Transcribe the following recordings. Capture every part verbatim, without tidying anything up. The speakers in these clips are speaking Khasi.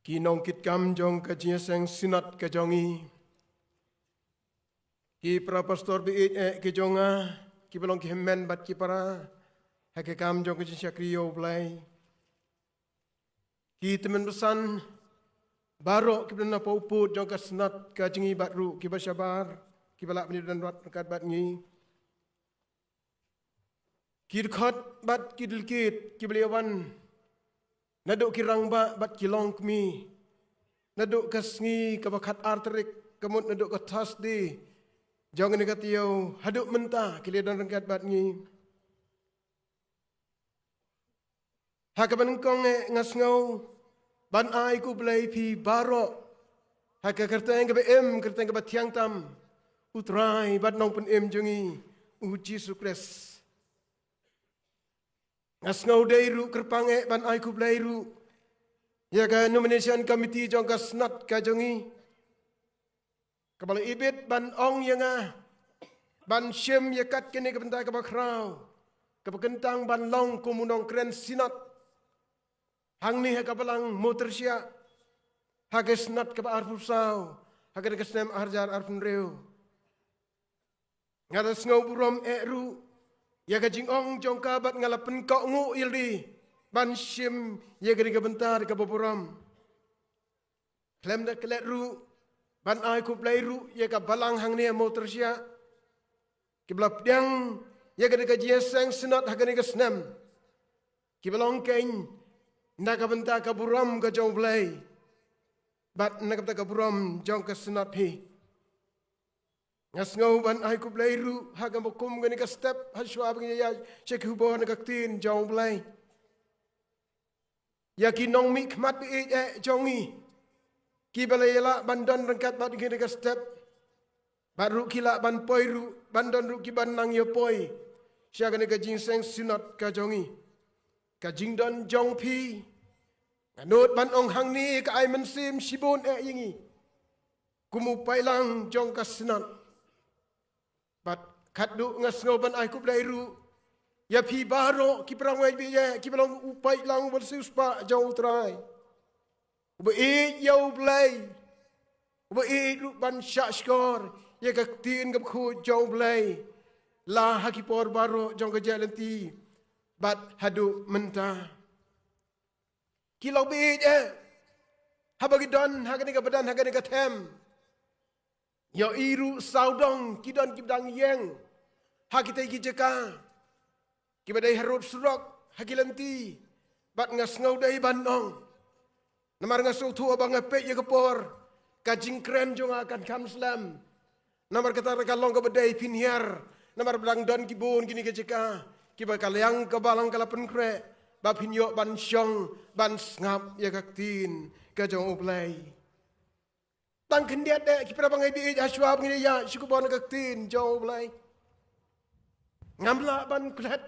Ki nongkitkam jong ka jingïaseng synod ka jong ngi. Ki para pastor ba ïeit eh ki jong nga, kiba long ki hynmen bad ki para ha ka kam jong ka jingshakri ïa U Blei. Ki tymmen basan baroh kiba don hapoh u pud jong ka synod ka jong ngi bad ruh kiba shabar, kiba lah ban ïadon ryngkat bad ngi. Ki dkhot bad ki delegate kiba la ïawan naduh ki rangbah bad ki longkmie, naduh ka sngi kaba khatar tarik, ka mut naduh ka Thursday jong kane ka taïew haduh mynta ki la ïadon ryngkat bad ngi. Ha kaba nyngkong eh nga sngew ban ai khublei ïa phi baroh ha ka kyrteng kaba im, kyrteng kaba thiang tam U Trai bad Nongpynim jong ngi U Jisu Khrist. Nga sngew dei ruh kyrpang eh ban ai khublei ruh ïa ka nomination committee jong ka synod ka jong ngi, kaba la ibit ban ong ïa nga ban shim ïa kat kane ka bynta kaba khraw, kaba kyntang ban long kum u nongkren synod hangne ha ka balang Mawtyrshiah ha ka synod kaba arphew saw ha kane ka snem arhajar arphew hynriew. Nga la sngew burom eh ruh ïa ka jingong jong ka bad nga la pynkohnguh ïalade ban shim ïa kane ka bynta da kaba burom. Khlem da klet ruh ban ai khublei ruh ïa ka balang hangne ha Mawtyrshiah, kiba la pdiang ïa kane ka jingïaseng synod ha kane ka snem, kiba long keiñ na ka bynta ka burom ka jong U Blei bad na ka bynta ka burom jong ka synod hi. Nga sngew ban ai khublei ruh ha kaba kum kane ka step, ha shuwa ba ngin ïaid sha ki khubor na ka ktien jong U Blei, ïa ki nongmihkhmat ba ïeit eh jong ngi, kiba la ïalah ban don ryngkat bad ngi ha kane ka step bad ruh ki lah ban poi ruh, ban don ruh kiban nang ïa poi sha kane ka jingïaseng synod ka jong ngi. Ka jingdon jong phi, nga nud ban ong hangne, ka ai mynsiem shibun eh ïa ngi kum u paidlang jong ka synod. Bad khatduh nga sngew ban ai khublei ruh ïa phi baroh ki para nongwei ba ïeit eh, kiba long u paidlang uba siewspah jong U Trai, uba ïeit ïa U Blei, uba ïeit ruh ban shahshkor ïa ka ktien kaba khuid jong U Blei, la ha ki por baroh jong ka jingïaid lynti bad haduh mynta. Ki long ba ïeit eh, haba ki don ha kane ka bynta, ha kane ka thaiñ, ïohi ruh sawdong ki don kiba dang ïeng ha kitei ki jaka kiba dei harud surok, ha ki lynti. Bad nga sngew dei ban ong, namar nga sngewthuh ba nga peit ïa ka por, ka jingkren jong nga kan kham slem. Namar kata ka long kaba dei, phin hiar, namar ba dang don ki bun kine ki jaka kiba ka liang ka balang ka la pynkhreh ba phin ïoh ban shong ban sngap ïa ka ktien ka jong U Blei. Tang khyndiat eh ki para bangeit ba ïeit, ha shuwa ba ngin ïaid sha ka khubor na ka ktien jong U Blei, ngam lah ban klet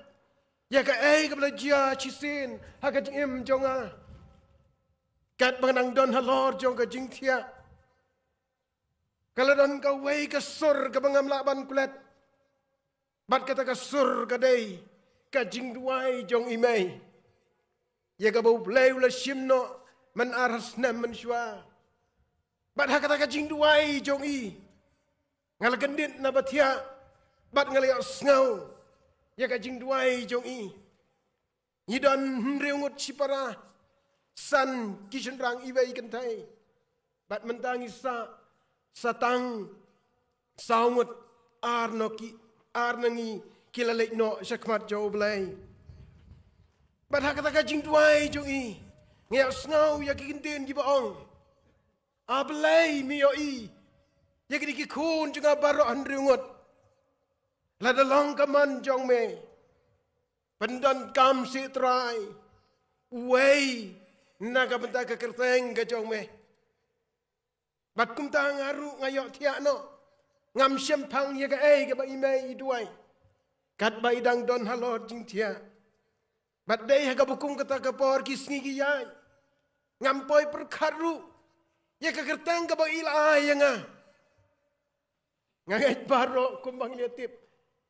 ïa kaei kaba la jia shisien ha ka jingim jong nga. Katba nga dang don halor jong ka jingthiah, ka la don kawei ka sur kaba ngam lah ban klet. Bad kata ka sur ka dei ka jingduwai jong i mei, ïa kaba U Blei u la shim noh man ar snem mynshuwa. Bad ha kata ka jingduwai jong i, nga la kyndit na ba thiah bad nga la ïohsngew ïa ka jingduwai jong i. Ngi don hynriew ngut shipara, san ki shynrang, iwei i kynthei. Bad mynta ngi sah sa tang saw ngut, ar na ki, ar na ngi ki la leit noh shakhmat jong U Blei. Bad ha kata ka jingduwai jong i, nga ïohsngew ïa ki ktien kiba ong, A Blei, me ïohi ïa kine ki khun jong nga baroh hynriew ngut, lada long ka mon jong me, pyndonkam seh Trai uwei na ka bynta ka kyrteng ka jong me. Bad kumta nga ruh nga ïohthiah noh, ngam shemphang ïa kaei kaba i mei i duwai, katba i dang don halor jingthiah. Bad dei ha kaba kum kata ka por, ki sngi ki ïaid, ngam poi pyrkhat ruh ïa ka kyrteng kaba i la ai ïa nga. Nga ngeit baroh kumba ngi la tip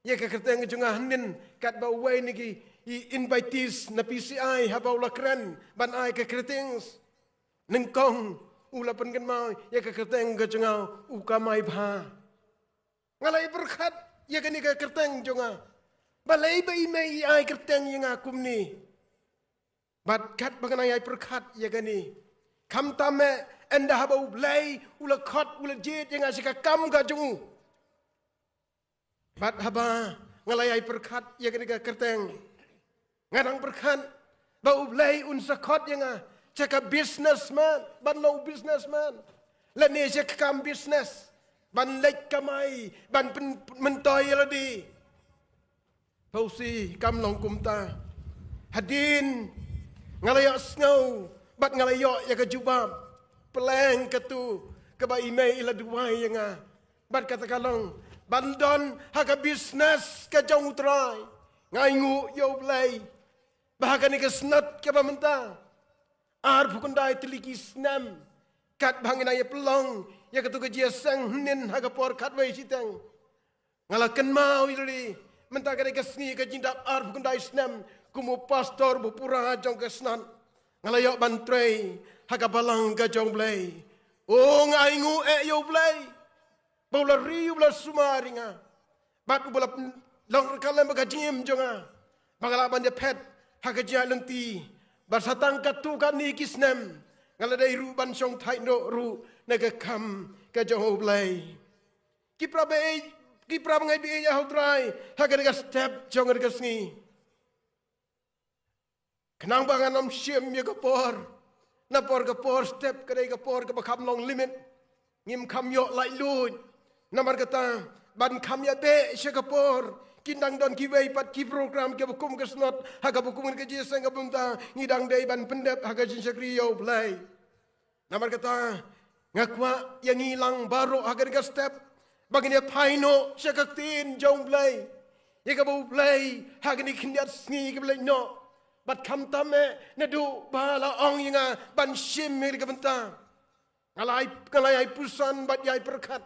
ïa ka kyrteng ka jong nga, hynnin katba uwei na ki, i, invitees na P C I, haba u la kren ban ai ka greetings, Nyngkong u la pynkynmaw ïa ka kyrteng ka jong nga, u kamai bha. Nga la ïa pyrkhat ïa kane ka kyrteng jong nga. Balei ba i mei i ai kyrteng ïa nga kumne? Bad katba nga nang ïa pyrkhat ïa kane, khamtam eh, ynda haba U Blei u la khot, u la jied ïa nga sha ka kam ka jong u. Bad haba nga la ïa pyrkhat ïa kane ka kyrteng, nga dang pyrkhat ba U Blei un sa khot ïa nga sha ka businessman, ban long businessman, lane sha ka kam business, ban leit kamai, ban pyn-, myntoi ïa lade. Pawsi kam long kumta. Hadien nga la ïohsngew bad nga la ïoh ïa ka jubab, pleng katu kaba i mei i la duwai ïa nga. Bad kata ka long ban don ha ka business ka jong U Trai. Nga ainguh ïa U Blei ba ha kane ka snat kaba mynta, arphew khyndai tylli ki snem, katba ngi nang ïa pynlong ïa katu ka jingïaseng hynnin ha ka por khatwei shiteng, nga la kynmaw ïa lade, mynta ka dei ka sngi ka jingdap arphew khyndai snem kum u pastor ba pura jong ka snat. Nga la ïoh ban trei ha ka balang ka jong U Blei. O, nga ainguh eh ïa U Blei ba u la ri, u la sumar ïa nga, bad uba la long ryngkat lem bad ka jingim jong nga, ba nga lah ban ïaphet ha ka jingïaid lynti. Bad sa tang katto katne ki snem nga la dei ruh ban shong thait noh ruh na ka kam ka jong U Blei. Ki para baieit, ki para bangeit baieit ha U Trai, ha kane ka step jong kane ka sngi, khnang ba ngan ym shim ïa ka por, na por ka por step ka dei ka por kaba kham long limit. Ngim kham ïoh laitluid. Namar kata, ban kham ïa beh sha ka por, kin dang don kiwei pat ki program kiba kum ka snat ha kaba kum ka jingïaseng kaba mynta, ngi dang dei ban pyndep ha ka jingshakri ïa U Blei. Namar kata, nga kwah ïa ngi lang baroh ha kane ka step ba ngin ïa phai noh sha ka ktien jong U Blei, ïa kaba U Blei ha kane ka khyndiat sngi kaba leit noh. Bad khamtam eh, naduh ba la ong ïa nga ban shim ïa ka bynta, nga la ai, nga la ai puson bad ïa ai pyrkhat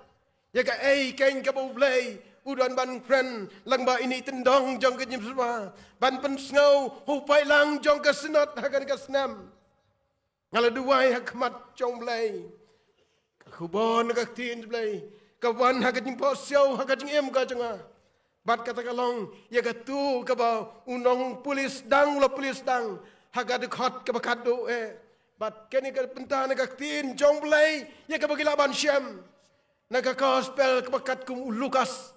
ïa kaei keiñ kaba U Blei u don ban kren lang bad ine i tyndong jong ka jingpynshwa, ban pynsngew ha u paidlang jong ka snat ha kane ka snem. Nga la duwai ha khmat jong U Blei, ka khubor na ka ktien U Blei ka wan ha ka jingphohsniew ha ka jingim ka jong nga. Bad kata ka long ïa katu kaba u nongpulit sdang u la pulit sdang ha ka dkhot kaba khatduh eh. Bad kane ka bynta na ka ktien jong U Blei ïa kaba ngi lah ban shem na ka gospel kaba katkum u Lukas,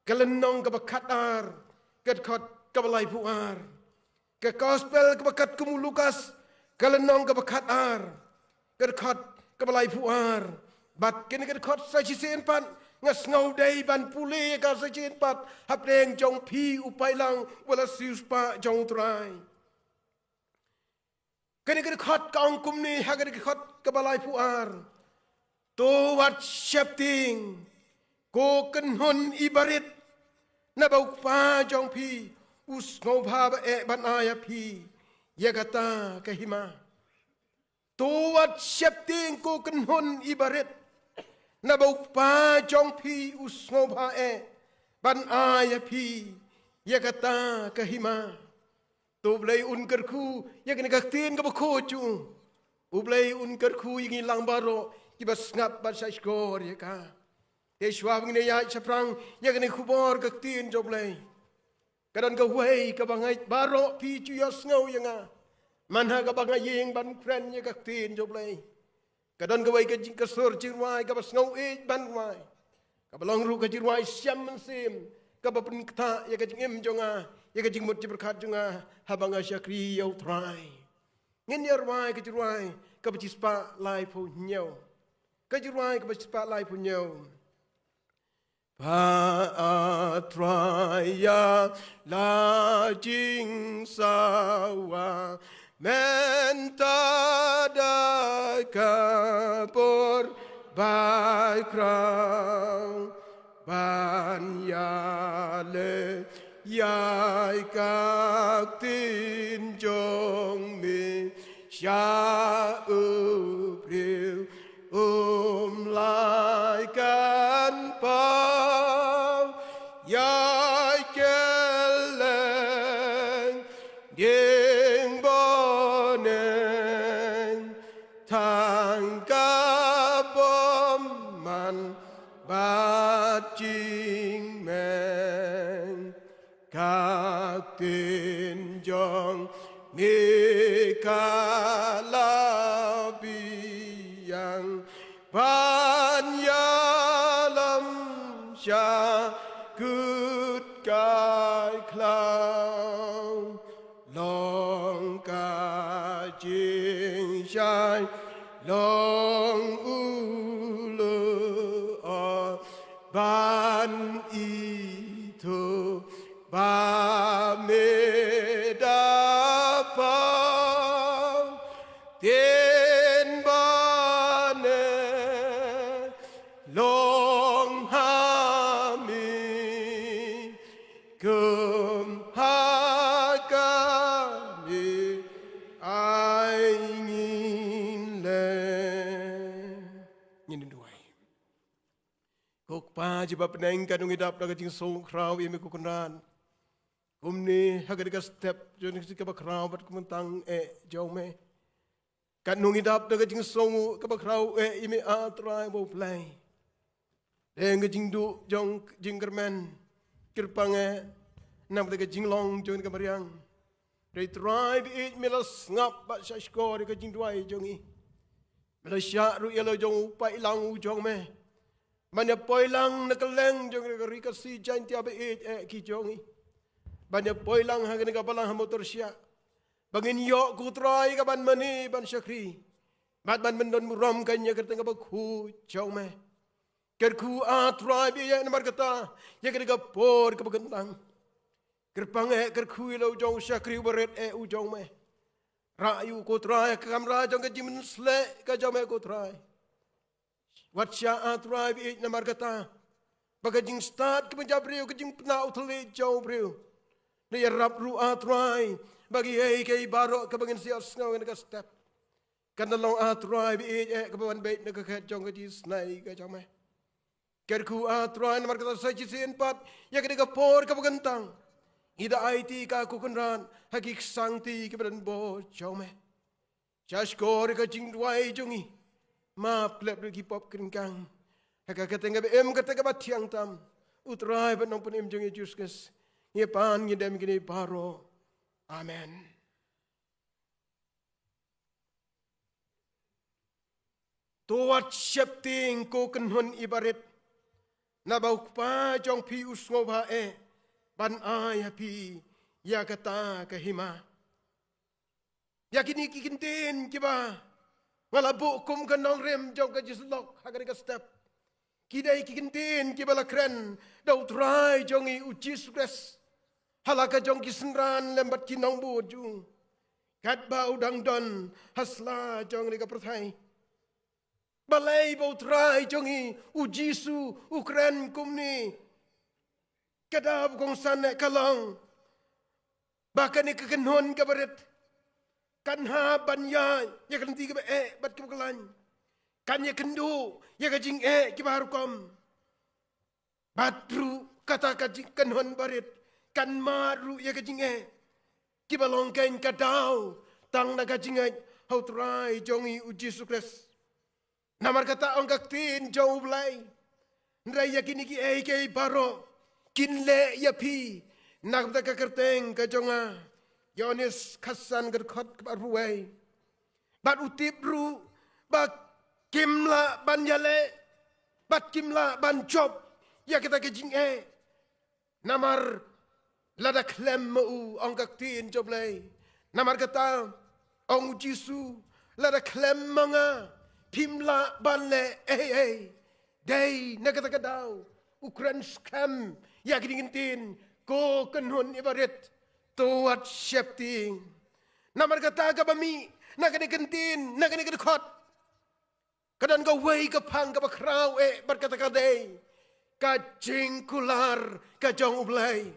ka lynnong kaba khatar, ka dkhot kaba laiphew ar. Ka gospel kaba katkum u Lukas, ka lynnong kaba khatar, ka dkhot kaba laiphew ar. Bad kane ka dkhot sa shisien pat nga sngew dei ban pule ka sa shisien pat hapdeng jong phi u paidlang uba la siewspah jong U Trai. Kane ka dkhot ka ong kumne ha kane ka dkhot kaba laiphew ar: To wat sheptieng, ko kynhun iba rit, naba U Kpa jong phi u sngewbha ba eh ban ai ïa phi ïa kata ka hima. To wat sheptieng, ko kynhun iba rit, naba U Kpa jong phi u sngewbha eh ban ai ïa phi ïa kata ka hima. To U Blei un kyrkhu ïa kane ka ktien kaba khuid jong u. U Blei un kyrkhu ïa ngi lang baroh kiba sngap bad shahshkor ïa ka. Te shuwa ba ngin ïaid shaphrang ïa kane ka khubor ka ktien jong U Blei, ka don kawei kaba nga ngeit baroh phi ju ïohsngew ïa nga man ha kaba nga ïeng ban kren ïa ka ktien jong U Blei. Ka don kawei ka jing, ka sur jingrwai kaba sngew ïeit ban rwai, kaba long ruh ka jingrwai shem mynsiem, kaba pynkthah ïa ka jingim jong nga, ïa ka jingmut jingpyrkhat jong nga haba nga shakri ïa U Trai. Ngin ïa rwai ka jingrwai kaba shispah laiphew hynñiew. Ka jingrwai kaba shispah laiphew hynñiew. Ba A Trai ïa la jingsawa mynta da ka por ba khraw ban ïaleh ïa ka ktien jong me sha u briew. Um lai kan paw ïa kylleng dieng bneng. la biang ban ïalam sha kut kai khlaw. Long ka jingshai long u leh ban ithuh ba me da pang. Tien ba ne long ha mi kum ha ka mi ai ngin leh. Ngin duwai. Ko Kpa jong ka bneng, katno ngi dap da ka jingsngewkhraw ïa me ko Kynrad. Kumne ha kane ka step jong ka bakhraw bad ka bynta eh jong me, katno ngi dap da ka jingsngew ka bakhraw eh ïa me, A Trai ba U Blei. Dei ka jingduh jong jingkyrmen, kyrpang eh namar ka jinglong jong ka mariang. Dei Trai ba ïeit, me la sngap bad sngap shkor ïa ka jingduwai jong ngi. Me la shah ruh ïa la jong u paidlang u jong me ban ïa poi lang na kylleng jong ka Ri Khasi Jaiñtia ba ïeit eh ki jong ngi, ban ïa poi lang ha kane ka balang ha Motorshiah, ba ngin ïoh ko Trai ka ban mane ban shakri bad ban pyndon burom kane ka kyrteng kaba khuid jong me. Kyrkhu A Trai ba ïeit namar kata ïa kane ka por kaba kyntang. Kyrpang eh kyrkhu ïa la u jong u shakri uba rit eh u jong me. Rah ïa u ko Trai ha ka kamra jong ka jingmynshlur ka jong me ko Trai. Wat shah A Trai ba ïeit namar kata ba ka jingstad ka jong u briew, ka jingpynah u thylliej jong u briew, dei ïarap ruh A Trai ba kiei kiei baroh kaba ngin sa ïohsngew ha kane ka step kan da long A Trai ba ïeit eh kaba wan beit na ka khet jong ka jingisnei ka jong me. Kyrkhu A Trai namar kata sa shisien pat ïa kane ka por kaba kyntang, ngi da aiti ïa ka ko Kynrad ha ki ksangti kiba don bor jong me. Sngap shkor ïa ka jingduwai jong ngi. Map klet ruh ki pop kyrkang ha ka kyrteng kaba im, ka kyrteng kaba thiang tam, U Trai bad Nongpynim jong ngi Jisu Khrist, ngi pan ngi dem kine baroh. Amen. To wat sheptieng ko kynhun iba rit, naba u Kpa jong phi u sngewbha eh ban ai ha phi ïa kata ka hima. Ïa kine ki kyntien kiba nga la buh kum ka nongrim jong ka jingsyllok ha kane ka step, ki dei ki kyntien kiba la kren da U Trai jong ngi U Jisu Khrist ha la ka jong ki synran lem bad ki nongbud jong u, katba u dang don ha sla jong kane ka pyrthei. Balei ba U Trai jong ngi U Jisu u kren kumne? Ka daw ba kongsan eh ka long ba kane ka kynhun kaba rit kan hap ban ïaid ïa ka lynti kaba eh bad kaba khlaiñ. Kan ïakynduh ïa ka jingeh kiba har rukom. Bad ruh kata ka jing, kynhun ba rit kan mad ruh ïa ka jingeh kiba long keiñ ka daw tang na ka jingngeit ha U Trai jong ngi U Jisu Khrist. Namar kata ong ka ktien jong U Blei, hynrei ïa kine kiei kiei baroh kin leh ïa phi na ka bynta ka kyrteng ka jong nga. Ïoannis khatsan ka dkhot kaba arphew wei. Bad u tip ruh ba kim lah ban ïaleh bad kim lah ban jop ïa kata ka jingeh. Namar lada khlem ma u, ong ka ktien jong U Blei. Namar kata ong U Jisu, lada khlem ma nga phim lah ban leh ei ei. Dei na kata ka daw u kren skhem ïa kine ki ktien, ko kynhun iba rit, to wat sheptieng. Namar kata kaba mih na kine ki ktien, na kine ki dkhot, ka don kawei ka phang kaba khraw eh bad kata ka dei ka jingkular ka jong U Blei.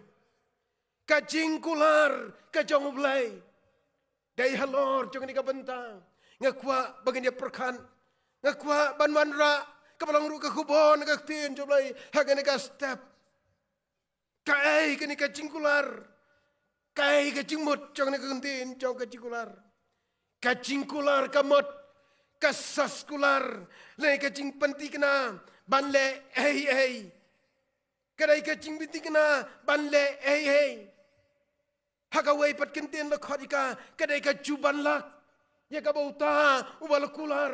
Ka jingkular ka jong U Blei. Dei halor jong kane ka bynta nga kwah ba ngin ïa pyrkhat, nga kwah ban wanrah kaba long ruh ka khubor na ka ktien jong U Blei ha kane ka step. Kaei kane ka jingkular? Kaei ka jingmut jong kane ka ktien jong ka jingkular? Ka jingkular ka mut ka sas kular lane ka jingpynthikna ban leh ei ei. Ka dei ka jingpynthikna ban leh ei ei. Ha kawei pat ka ktien la khot ïa ka, ka dei ka jubanlak. ïa kaba uta uba la kular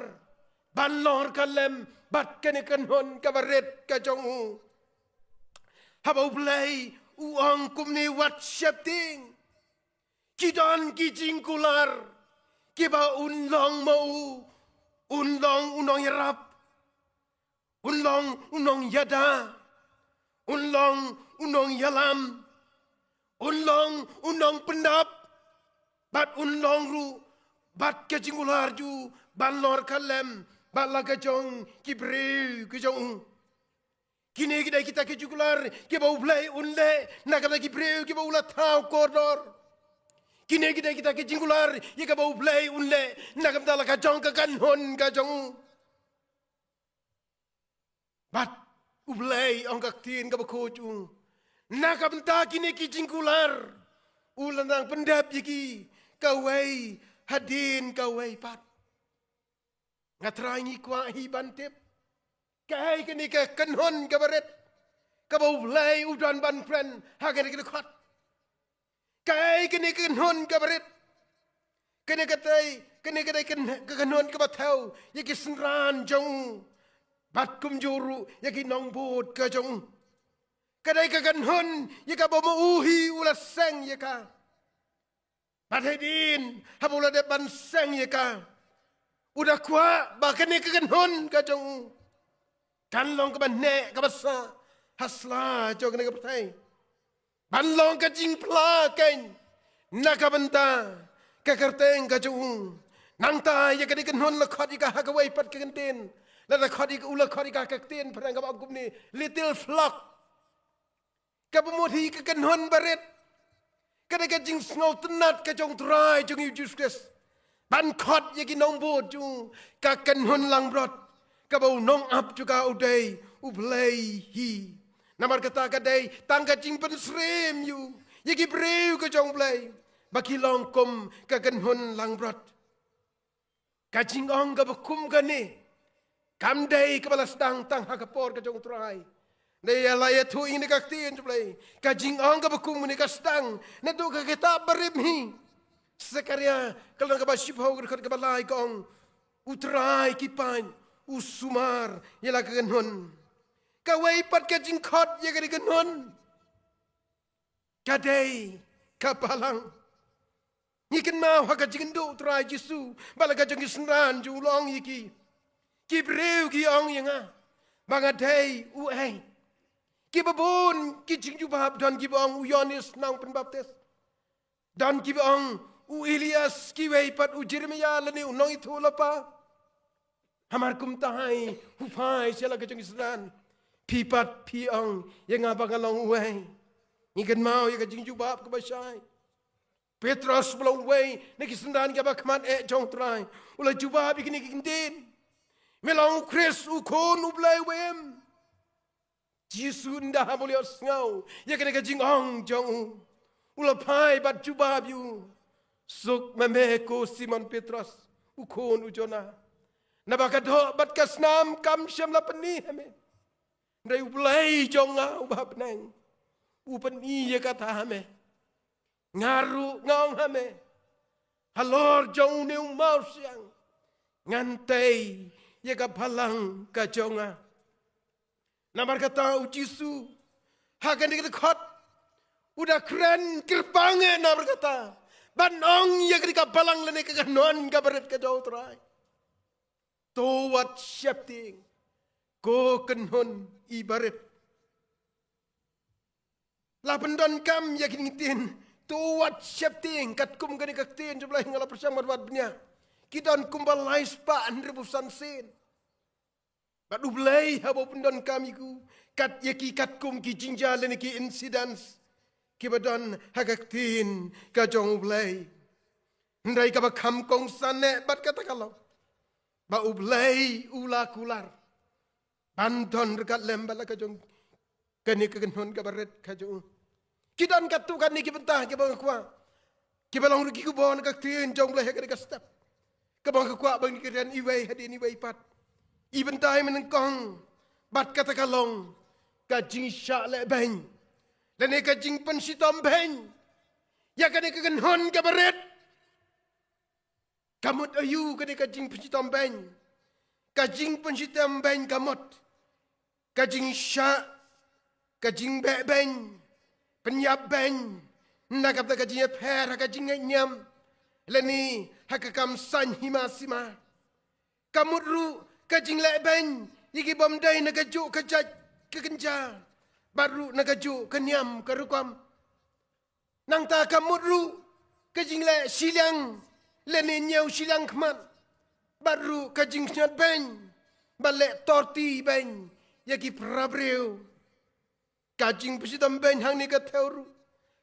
ban long ryngkat lem bad kane ka kynhun kaba rit ka jong u. Haba U Blei u ong kumne, wat sheptieng. Ki don ki jingkular kiba un long ma u, un long u nongïarap, un long u nongïada, un long u nongïalam, un long u nongpyndap, bad un long ruh bad ka jingkular jong u ban long ryngkat lem bad la ka jong ki briew ka jong u. Kine ki dei kita ki jingkular kiba U Blei un leh na ka bynta ki briew kiba u la thaw kordor. Kine ki dei kita ki jingkular ïa kaba U Blei un leh na ka bynta la ka jong ka kynhun ka jong u. Bad U Blei, ong ka ktien kaba khuid, u na ka bynta kine ki jingkular u la nang pyndep ïa ki kawei hadien kawei pat. Nga trai ngi kwah hi ban tip kaei kane ka kynhun kaba rit kaba U Blei u don ban kren ha kane ka dkhot. Kaei kane ka kynhun kaba rit? Kane ka dei, kane ka dei ka kynhun kaba thew ïa ki synran jong u bad kumjuh ruh ïa ki nongbud ka jong u. Ka dei ka kynhun ïa kaba ma u hi u la seng ïa ka. Bad hadien haba u la dep ban seng ïa ka, u da kwah ba kane ka kynhun ka jong u kan long kaba neh kaba sah ha sla jong kane ka pyrthei, ban long ka jingphla keiñ na ka bynta ka kyrteng ka jong u. Nangta ïa kane ka kynhun la khot ïa ka ha kawei pat ka kyntien, la da khot ïa ka, u la khot ïa ka ha ka ktien phareng kaba ong kumne, little flock. Kaba mut hi ka kynhun barit. Ka dei ka jingsngewtynnad ka jong u Trai jong ngi u Jisu Khrist ban khot ïa ki nongbud jong u ka kynhun langbrot, kaba u nongap jong ka u dei U Blei hi. Namar kata ka dei tang ka jingpynsyriem ïa u ïa ki briew ka jong U Blei ba ki long kum ka kynhun langbrot. Ka jingong kaba kum kane kam dei kaba la sdang tang ha ka por ka jong u Trai. Dei ïa la ïathuh ïa kane ka ktien jong U Blei, ka jingong kaba kum kane ka sdang naduh ka kitab Barim hi. Sakaria ka lynnong kaba shiphew, ka dkhot kaba lai ka ong, u Trai ki paid u sumar ïa la ka kynhun. Kawei pat ka jingkhot ïa kane ka kynhun ka dei ka balang. Ngi kynmaw ha ka jingkynduh u Trai Jisu bad la ka jong ki synran jong u, u la ong ïa ki, ki briew ki ong ïa nga ba nga dei uei? Kiba bun ki jingjubab, don kiba ong u Ïoannis nongpynbaptis, don kiba ong u Elias, kiwei pat u Jeremiah lane u nongïathuhlypa. Hamar kumta hi u phai sha la ka jong ki synran, phi pat phi ong ïa nga ba nga long uei? Ngi kynmaw ïa ka jingjubab kaba shai. Petros ba long uwei na ki synran kiba khmat eh jong u Trai u la jubab ïa kine ki kyntien, me long u Khrist, u Khun u Blei uba im? Jisu ynda haba u la ïohsngew ïa kane ka jingong jong u, u la phai bad jubab ïa u, suk ma me ko Simon Petros, u khun u Jonah. Naba ka doh bad ka snam kam shym la pyni ha me, hynrei U Blei jong nga uba ha bneng u pyni ïa kata ha me. Nga ruh nga ong ha me, halor jong une u mawsiang ngan tei ïa ka balang ka jong nga. Namar kata u Jisu ha kane ka dkhot u da kren kyrpang eh namar kata ban ong ïa kane ka balang lane ka kynhun kaba rit ka jong u Trai, to wat sheptieng ko kynhun i barit. La pyndonkam ïa kine ki ktien, to wat sheptieng, katkum kane ka ktien jong U Blei nga la pyrshang ban wad bniah, ki don kumba lai spah hynriewphew san sien. Bad U Blei haba u pyndonkam ïa ki, kat ïa ki katkum ki jingjia lane ki incidents kiba don ha ka ktien ka jong U Blei. Hynrei kaba kham kongsan eh bad kata ka long ba U Blei u la kular ban don ryngkat lem bad la ka jong kane ka kynhun kaba rit ka jong u. Ki don katto katne ki bynta kiba nga kwah, kiba long ruh ki khubor na ka ktien jong U Blei ha kane ka step, kaba nga kwah ba ngin kren iwei hadien iwei pat. I bynta i mynnyngkong bad kata ka long ka jingshah lehbeiñ lane ka jingpynshitom beiñ ïa kane ka kynhun kaba rit. Ka mut aïu kane ka jingpynshitom beiñ? Ka jingpynshitom beiñ ka mut ka jingshah, ka jingbeh beiñ, pynïap beiñ, na ka bynta ka jingïapher ha ka jingngeit niam, lane ha ka kam saiñ hima sima. Ka mut ruh ka jingleh beiñ ïa ki bym dei na kajuh ka jait ka kynja, bad ruh na kajuh ka niam ka rukom. Nangta ka mut ruh ka jingleh shiliang lane ñiew shiliang khmat, bad ruh ka jingsngiat beiñ, bad leh torti beiñ ïa ki para briew. Ka jingpynshitom beiñ hangne ka thew ruh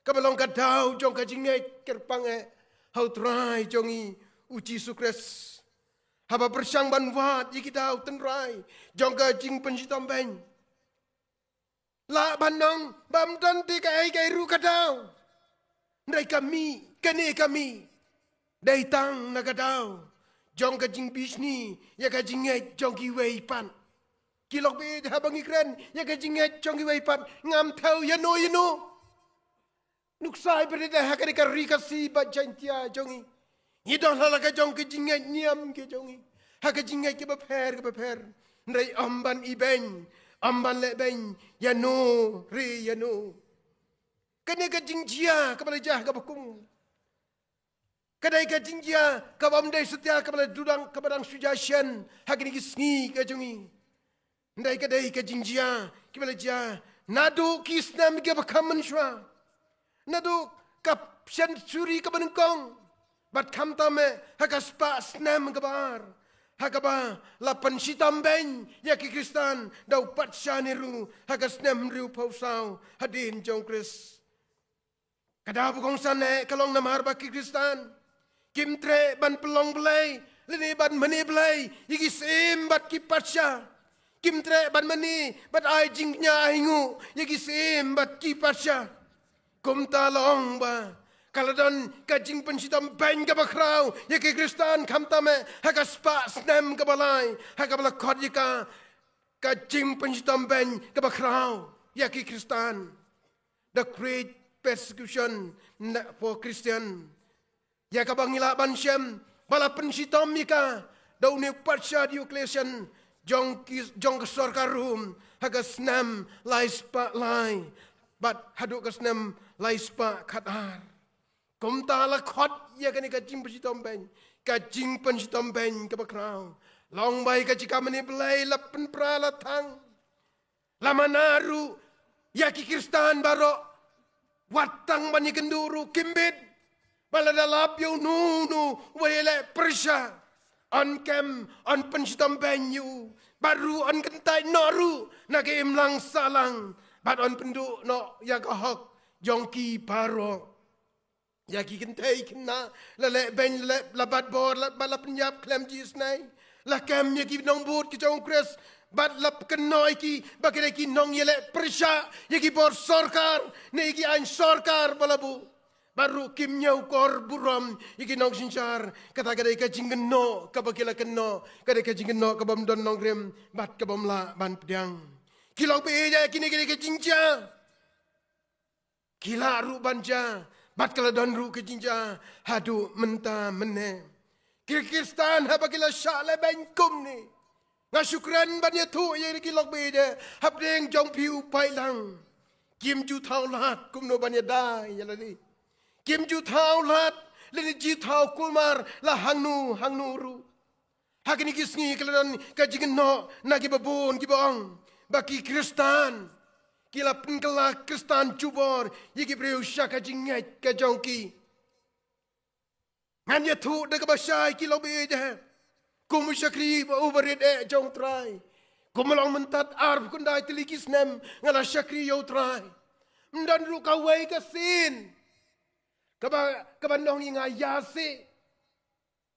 kaba long ka daw jong ka jingngeit kyrpang eh ha U Trai jong ngi U Jisu Khrist. Haba pyrshang ban wad ïa ki daw tynrai jong ka jingpynshitom beiñ, lah ban ong ba ym don te kaei kaei ruh ka daw. Hynrei ka mih, kane ka mih dei tang na ka daw jong ka jingbishni ïa ka jingngeit jong kiwei pat. Ki lok baieit, haba ngi kren ïa ka jingngeit jong kiwei pat, ngam thew ïano ïano. Nuksa i bynta ha kane ka Ri Khasi bad Jaiñtia jong ngi, ngi don ha la ka jong ka jingngeit niam ka jong ngi, ha ka jingngeit kaba pher kaba pher. Hynrei ym ban ibeiñ, ym ban leh beiñ ïano re ïano. Kane ka jingjia kaba la jia kaba kum, ka dei ka jingjia kaba ym dei satia kaba la dudang, kaba dang shu jia shen ha kine ki sngi ka jong ngi. Hynrei ka dei ka jingjia kiba la jia naduh ki snem kiba kham mynshuwa, naduh ka century kaba nyngkong, bad khamtam eh ha ka spah snem kaba ar, ha kaba la pynshitom beiñ ïa ki Khristan da u Patsha Nero ha ka snem hynriewphew saw hadien jong Khrist. Ka daw ba kongsan eh ka long namar ba ki Khristan kim treh ban pynlong Blei lane ban mane Blei ïa ki syiem bad ki patsha. Kim treh ban mane bad ai jingkñia ainguh ïa ki syiem bad ki patsha. Kumta la ong ba ka la don ka jingpynshitom beiñ kaba khraw ïa ki Khristan, khamtam eh ha ka spah snem kaba lai, ha kaba la khot ïa ka ka jingpynshitom beiñ kaba khraw ïa ki Khristan, the great persecution na, for Christian. Ïa kaba ngi lah ban shem ba la pynshitom ïa ka da une u Patsha Diocletian jong ki, jong ka sorkar Rom ha ka snem lai spah lai bad haduh ka snem lai spah khatar. Kumta la khot ïa kane ka jingpynshitom beiñ ka jingpynshitom beiñ kaba khraw. La ong ba ïa ka jingkam mane Blei la pynpra la thang. La mana ruh ïa ki Khristan baroh, wat tang ban ïakynduh ruh kim bit. Ba lada lap ïa uno uno uba ïaleh pyrshah, yn kem, yn pynshitom beiñ ïa u, bad ruh yn kyntait noh ruh na ka imlang sahlang, bad yn pynduh noh ïa ka hok jong ki baroh. Ïa ki kynthei khynnah la leh beiñ, la leh, la bat bor, la, bad la pynïap khlem jingisynei. La kem ïa ki nongbud ki jong U Khrist bad la pynkynnoh ïa ki ba ki dei ki nongïaleh pyrshah ïa ki bor sorkar ne ïa ki aiñ sorkar ba la buh. Bad ruh kim ñiewkor burom ïa ki nongsynshar. Kata ka dei ka jingkynnoh kaba ki la kynnoh, ka dei ka jingkynnoh kabym don nongrim bad kabym lah ban pdiang. Ki long baieit, ïa kine ki dei ka jingjia. Ki lah ruh ban jia bad ka la don ruh ka jingjia haduh mynta mynne. Ki Khristan haba ki la shah leh beiñ kumne, nga shu kren ban ïathuh ïa ki lok baieit, hapdeng jong phi u paidlang. Kim ju thaw lad kumno ban ïada ïa lade. Kim ju thaw lad lane ju thaw kulmar la hangno hangno ruh. Ha kine ki sngi ka la don ka jingkynnoh na kiba bun kiba ong ba ki Khristan ki la pynkylla Khristan jubor ïa ki briew sha ka jingngeit ka jong ki. Ngan ïathuh da kaba shai ki long baieit, kum u shakri ba u barit eh jong U Trai. Kum u long mynta arphew khyndai tylli ki snem nga la shakri ïa U Trai. Ym don ruh kawei ka sien kaba, kaba ong ïa nga ïa sih.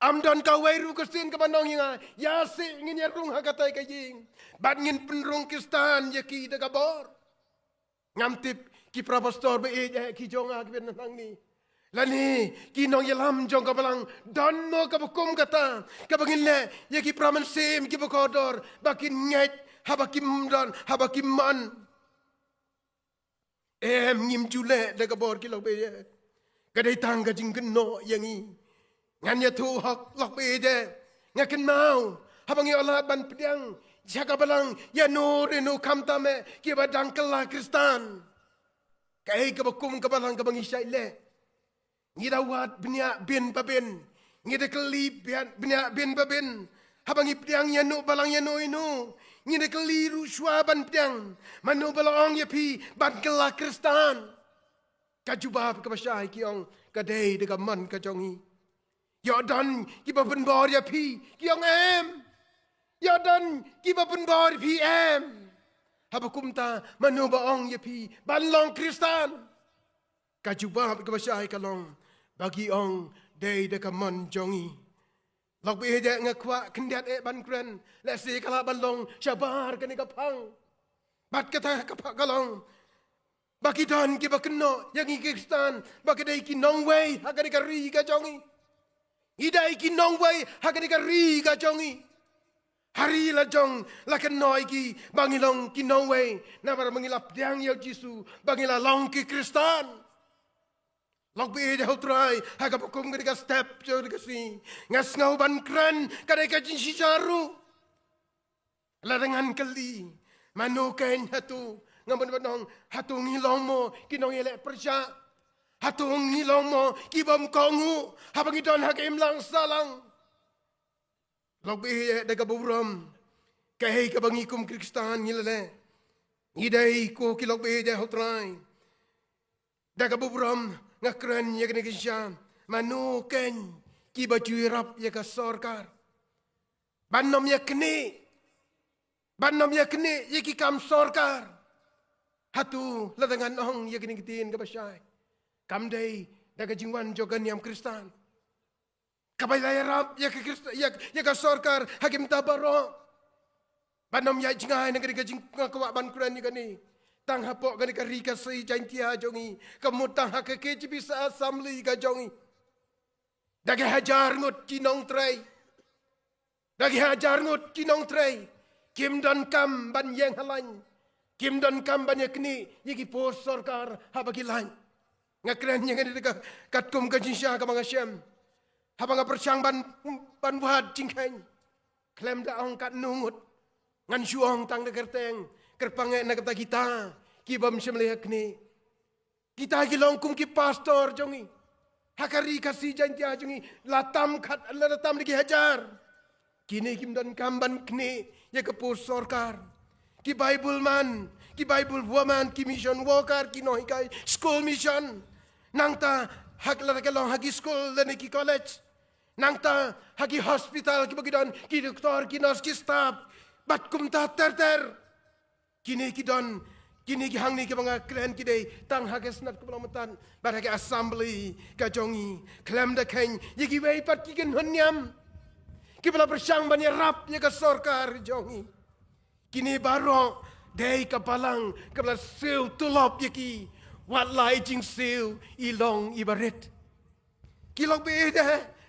Ym don kawei ruh ka sien kaba ong ïa nga ïa sih, ngin ïarung ha katei ka ïing bad ngin pynrung Khristan ïa ki da ka bor. Ngam tip ki para pastor baieit eh ki jong nga kiba na hangne, lane ki nongïalam jong ka balang, don mo kaba kum kata kaba ngin leh ïa ki para mynsiem kiba kordor ba kin ngeit haba kim don, haba kim mon? Em, ngim ju leh da ka bor ki long baieit. Ka dei tang ka jingkynnoh ïa ngi. Ngan ïathuh hok lok baieit, nga kynmaw haba ngi ïoh lad ban pdiang sha ka balang ïano re no khamtam eh kiba dang kylla Khristan. Kaei kaba kum ka balang kaba ngi shait leh? Ngi da wad bniah bin ba bin. Ngi da kylli bniah bin ba bin. Haba ngi pdiang ïano balang ïano ïano, ngi da kylli ruh shuwa ban pdiang, mano ba la ong ïa phi ban kylla Khristan? Ka jubab kaba shai ki ong, ka dei da ka mon ka jong ngi. Ïoh don kiba pynbor ïa phi? Ki ong em. Ïoh don kiba pynbor ïa phi? Em. Haba kumta mano ba ong ïa phi ban long Khristan? Ka jubab kaba shai ka long ba ki ong, dei da ka mon jong ngi. Lok baieit, nga kwah khyndiat eh ban kren, lehse ka lah ban long shabar kane ka phang. Bad kata ka phang ka long ba ki don kiba kynnoh ïa ngi ki Khristan ba ki dei ki nongwei ha kane ka ri ka jong ngi. Ngi dei ki nongwei ha kane ka ri ka jong ngi. Ha ri la jong la kynnoh ïa ki ba ngi long ki nongwei namar ba ngi la pdiang ïa u Jisu, ba ngi la long ki Khristan. Lok baieit ha u Trai, ha kaba kum kane ka step jong kane ka sngi, nga sngew ban kren ka dei ka jingshisha ruh. Lada ngan kylli, mano keiñ hato, nga mut ban ong, hato ngi long mo ki nongïaleh pyrshah? Hato ngi long mo ki bym kohnguh haba ngi don ha ka imlang sahlang? Lok baieit, da kaba burom, kaei kaba ngi kum Khristan ngi la leh? Ngi dei ko ki lok baieit ha u Trai. Da kaba burom nga kren ïa kane ka jingshisha, mano keiñ kiba ju ïarap ïa ka sorkar ban ym ïa knieh, ban ym ïa knieh ïa ki kam sorkar? Hato lada ngan ong ïa kane ka ktien kaba shai, kam dei da ka jingwan jong ka niam Khristan? Kaba la ïarap ïa ka Khrist-, ïa, ïa ka sorkar ha ki bynta baroh. Ban ym ïaid jngai na kane ka jing, nga kwah ban kren ïa kane. Tang hapoh kane ka Ri Khasi Jaintia jong ngi, ka mut tang ha ka K J P C Assembly ka jong ngi, da ki hajar ngut ki nongtrei, da ki hajar ngut ki nongtrei kim donkam ban ïeng halaiñ, kim donkam ban ïa knieh ïa ki post sorkar haba ki lait. Nga kren ïa kane da ka, katkum ka jingshisha kaba nga shem. Haba nga pyrshang ban, ban wad jingkheiñ, khlem da ong katno ngut, ngan shu ong tang da kyrteng, kyrpang eh na ka bynta kita ki bym shym la ïa knieh. Kita ki long kum ki pastor jong ngi ha ka Ri Khasi Jaintia jong ngi, la tam khat, la tam da ki hajar. Kine kim donkam ban knieh ïa ka post sorkar. Ki Bible man, ki Bible woman, ki mission worker, ki nonghikai school mission. Nangta ha ki, lada ka long ha ki school lane ki college. Nangta ha ki hospital kiba ki don ki doktor, ki nurse, ki staff, bad kumta ter ter. Kine ki don, kine ki hangne kiba nga kren ki dei tang ha ka Senate kaba long mynta bad ha ka Assembly ka jong ngi, khlem da kheiñ ïa kiwei pat ki kynhun niam kiba la pyrshang ban ïarap ïa ka sorkar jong ngi. Kine baroh dei ka balang kaba la siew tulop ïa ki. Wat la i jingsiew i long iba rit. Ki lok baieit,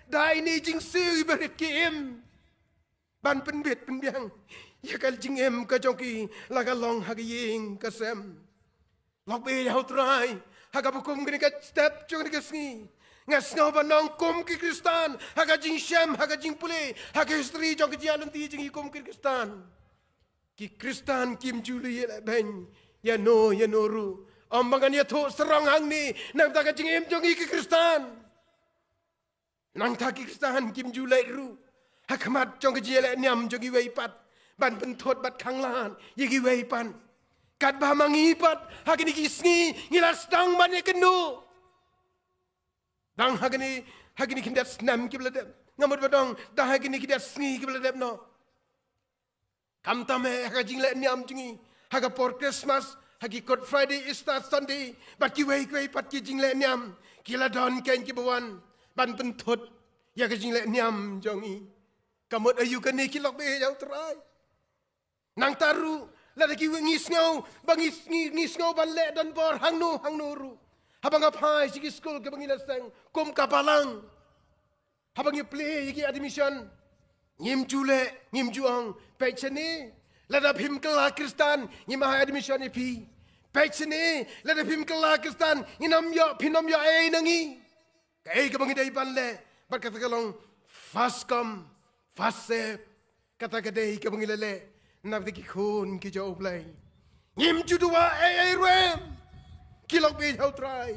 da ine i jingsiew iba rit ki im ban pynbit pynbiang ïa ka jingim ka jong ki la ka long ha ka ïing ka sem. Lok baieit ha u Trai, ha kaba kum kane ka step jong kane ka sngi, nga sngew ban ong kum ki Khristan, ha ka jingshem, ha ka jingpule, ha ka history jong ka jingïaid lynti jong ngi kum ki Khristan, ki Khristan kim ju leh ïalehbeiñ ïano ïano ruh. Ym ba ngan ïathuh sarong hangne na ka bynta ka jingim jong ngi ki Khristan. Nangta ki Khristan kim ju leit ruh ha khmat jong ka jingïaleh niam jong kiwei pat ban pynthut bad khanglad ïa kiwei pat. Katba ma ngi pat ha kine ki sngi ngi la sdang ban ïakynduh. Dang ha kine, ha kine ki khyndiat snem kiba la dep, nga mut ban ong, dang ha kine ki khyndiat sngi kiba la dep noh. Khamtam eh ha ka jingleh niam jong ngi ha ka por Christmas, ha ki Good Friday, Easter Sunday, bad kiwei kiwei pat ki jingleh niam, ki la don keiñ kiba wan ban pynthut ïa ka jingleh niam jong ngi. Ka mut aïu kane ki lok baieit ha u Trai? Nangta ruh lada kiwei ngi sngew ba ngi, ngi, ngi sngew ban leh donbor hangno hangno ruh, haba nga phai sha ki skul kiba ngi la seng kum ka balang, haba ngi plie ïa ki admission, ngim ju leh, ngim ju ong, peit shane, lada phim kylla Khristan ngin ai admission ïa phi. Peit shane, lada phim kylla Khristan ngin ym ïoh, phin ym ïoh ei na ngi. Kaei kaba ngi dei ban leh? Bad kata ka long first come, first serve. Kata ka dei kaba ngi la leh na bynta ki khun ki jong U Blei. Ngim ju duwai ei ei ruh em, ki lok beit ha U Trai.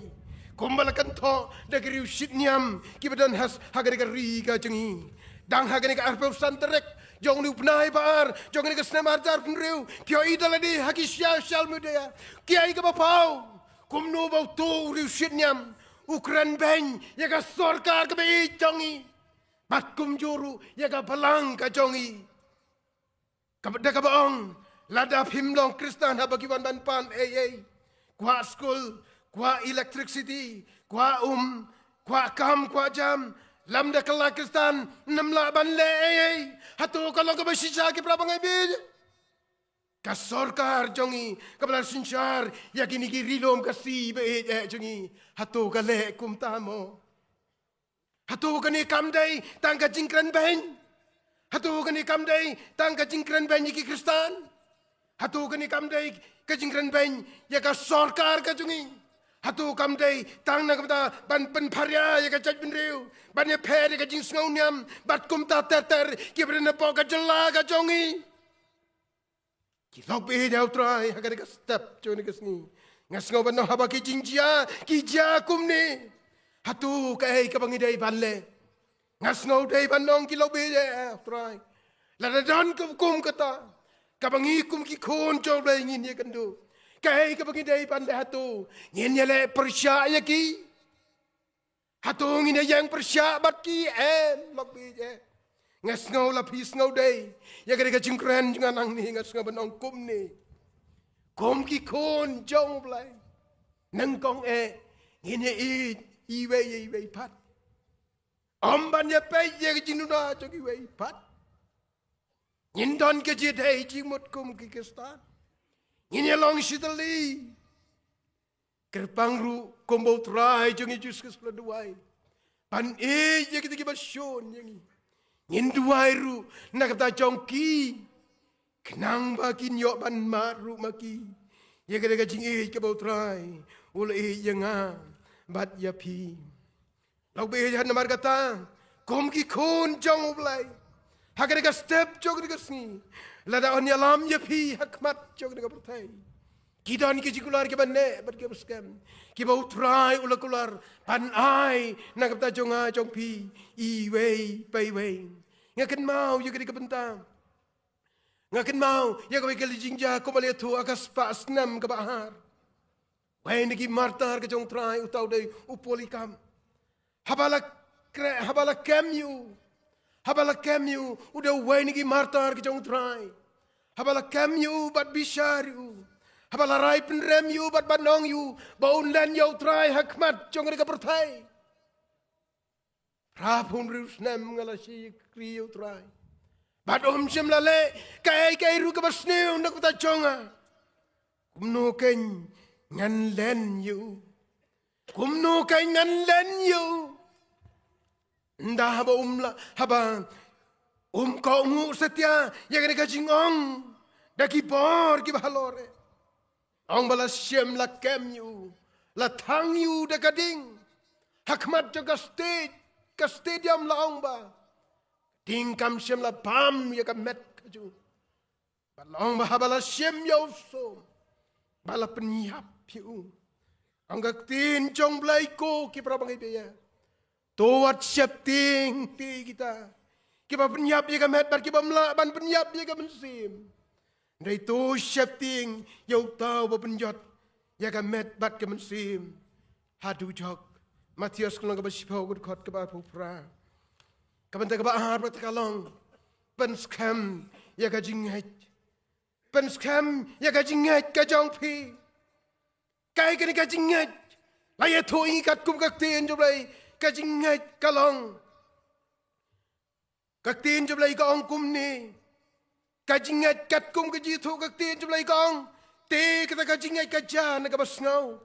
Kumba la kynthoh da ki riewshit niam kiba don ha kane ka ri ka jong ngi. Dang ha kane ka arphew san tarik jong une u bnai ba ar jong kane ka snem ar hajar arphew hynriew, phi ïohi da lade ha ki social media, ki ai kaba paw kumno ba uto u riewshit niam u kren beiñ ïa ka sorkar kaba ïeit jong ngi, bad kumjuh ruh ïa ka balang ka jong ngi. Kaba, da kaba ong, lada phim long Khristan haba ki wan ban pan ei ei, kwah skul, kwah electricity, kwah um, kwah kam, kwah jam, lymda kylla Khristan nym lah ban leh ei ei. Hato ka long kaba shisha ki para bangeit? Ka sorkar jong ngi kaba la synshar ïa kine ki ri lum Khasi ba ïeit eh jong ngi, hato ka leh kumta mo? Hato kane kam dei tang ka jingkren beiñ? Hato kane kam dei tang ka jingkren beiñ ïa ki Khristan? Hato kane kam dei ka jingkren beiñ ïa ka sorkar ka jong ngi? Hato kam dei tang na ka bynta ban pynpharia ïa ka jaitbynriew, ban ïapher ïa ka jingsngew niam bad kumta ter ter kiba don hapoh ka jylla ka jong ngi? Ki lok beit ïa U Trai ha kane ka step jong kane ka sngi. Nga sngew ban ong haba ki jingjia ki jia kumne, hato kaei kaba ngi dei ban leh? Nga sngew dei ban ong ki lok beit ïa U Trai, lada don kum, kum kata kaba ngi kum ki khun jong U Blei ngin ïakynduh, kaei kaba ngi dei ban leh? Hato ngin ïaleh pyrshah ïa ki? Hato ngin ïeng pyrshah bad ki? Em, lok beit eh. Nga sngew la phi sngew dei ïa kane ka jingkren jong nga nangne, nga sngew ban ong kumne. Kum ki khun jong U Blei, nyngkong eh ngin ïa ïeit iwei ïa iwei pat. Ym ban ïa peit ïa ka jingduna jong iwei pat. Ngin don ka jingïadei jingmut kum ki Khristan. Ngin ïa long shitylli. Kyrpang ruh kumba U Trai jong ngi Jisu Khrist u la duwai ban ïeit ïa kita kiba shun ïa ngi, ngin duwai ruh na ka bynta jong ki, khnang ba kin ïoh ban mad ruh ma ki ïa kata ka jingïeit kaba U Trai u la ïeit ïa nga bad ïa phi. Lok beit eh, namar kata, kum ki khun jong U Blei, ha kane ka step jong kane ka sngi, lada yn ïalam ïa phi ha khmat jong kane ka pyrthei, ki don ki jingkular kiba neh bad kiba skhem, kiba U Trai u la kular ban ai na ka bynta jong nga jong phi iwei pa iwei. Nga kynmaw ïa kane ka bynta, nga kynmaw ïa kawei ka jingjia kumba la ïathuh ha ka spah snem kaba ar. Wei na ki martyr ka jong U Trai uta u dei u Polycarp. Haba la kre-, haba la kem ïa u, haba la kem ïa u, u dei uwei na ki martyr ka jong U Trai. Haba la kem ïa u bad bishar ïa u, haba la rai pynrem ïa u bad ban ong ïa u ba un len ïa U Trai ha khmat jong kane ka pyrthei. Phra phew hynriew snem nga la shakri ïa U Trai bad um shym la leh kaei kaei ruh kaba sniew na ka bynta jong nga. Kumno kein ngan len ïa u? Kumno kein ngan len ïa u? Ynda haba um la, haba um kohnguh satia ïa kane ka jingong da ki bor kiba halor eh. Ong ba la shim la kem ïa u, la thang ïa u da ka ding ha khmat jong ka stage, ka stadium, la ong ba ka ding kam shym la bam ïa ka met ka jong u. Bad la ong ba haba la shim ïa u sum, ba la pynïap ïa u. Ong ka ktien jong U Blei ko ki para bangeit ïa, to wat sheptieng te kita kiba pynïap ïa ka met bad kiba ym lah ban pynïap ïa ka mynsiem. Hynrei to sheptieng ïa uta uba pynjot ïa ka met bad ka mynsiem ha dujok. Mathaios ka lynnong kaba shiphew, ka dkhot kaba arphew phra. Ka bynta kaba ar bad ka long, pynskhem ïa ka jingngeit. Pynskhem ïa ka jingngeit ka jong phi. Kaei kane ka jingngeit? La ïathuh ïa ngi katkum ka ktien jong U Blei, ka jingngeit ka long, ka ktien jong U Blei ka ong kumne. Ka jingngeit katkum ka jingïathuh ka ktien jong U Blei ka ong, te kata ka jingngeit ka jia na kaba sngew,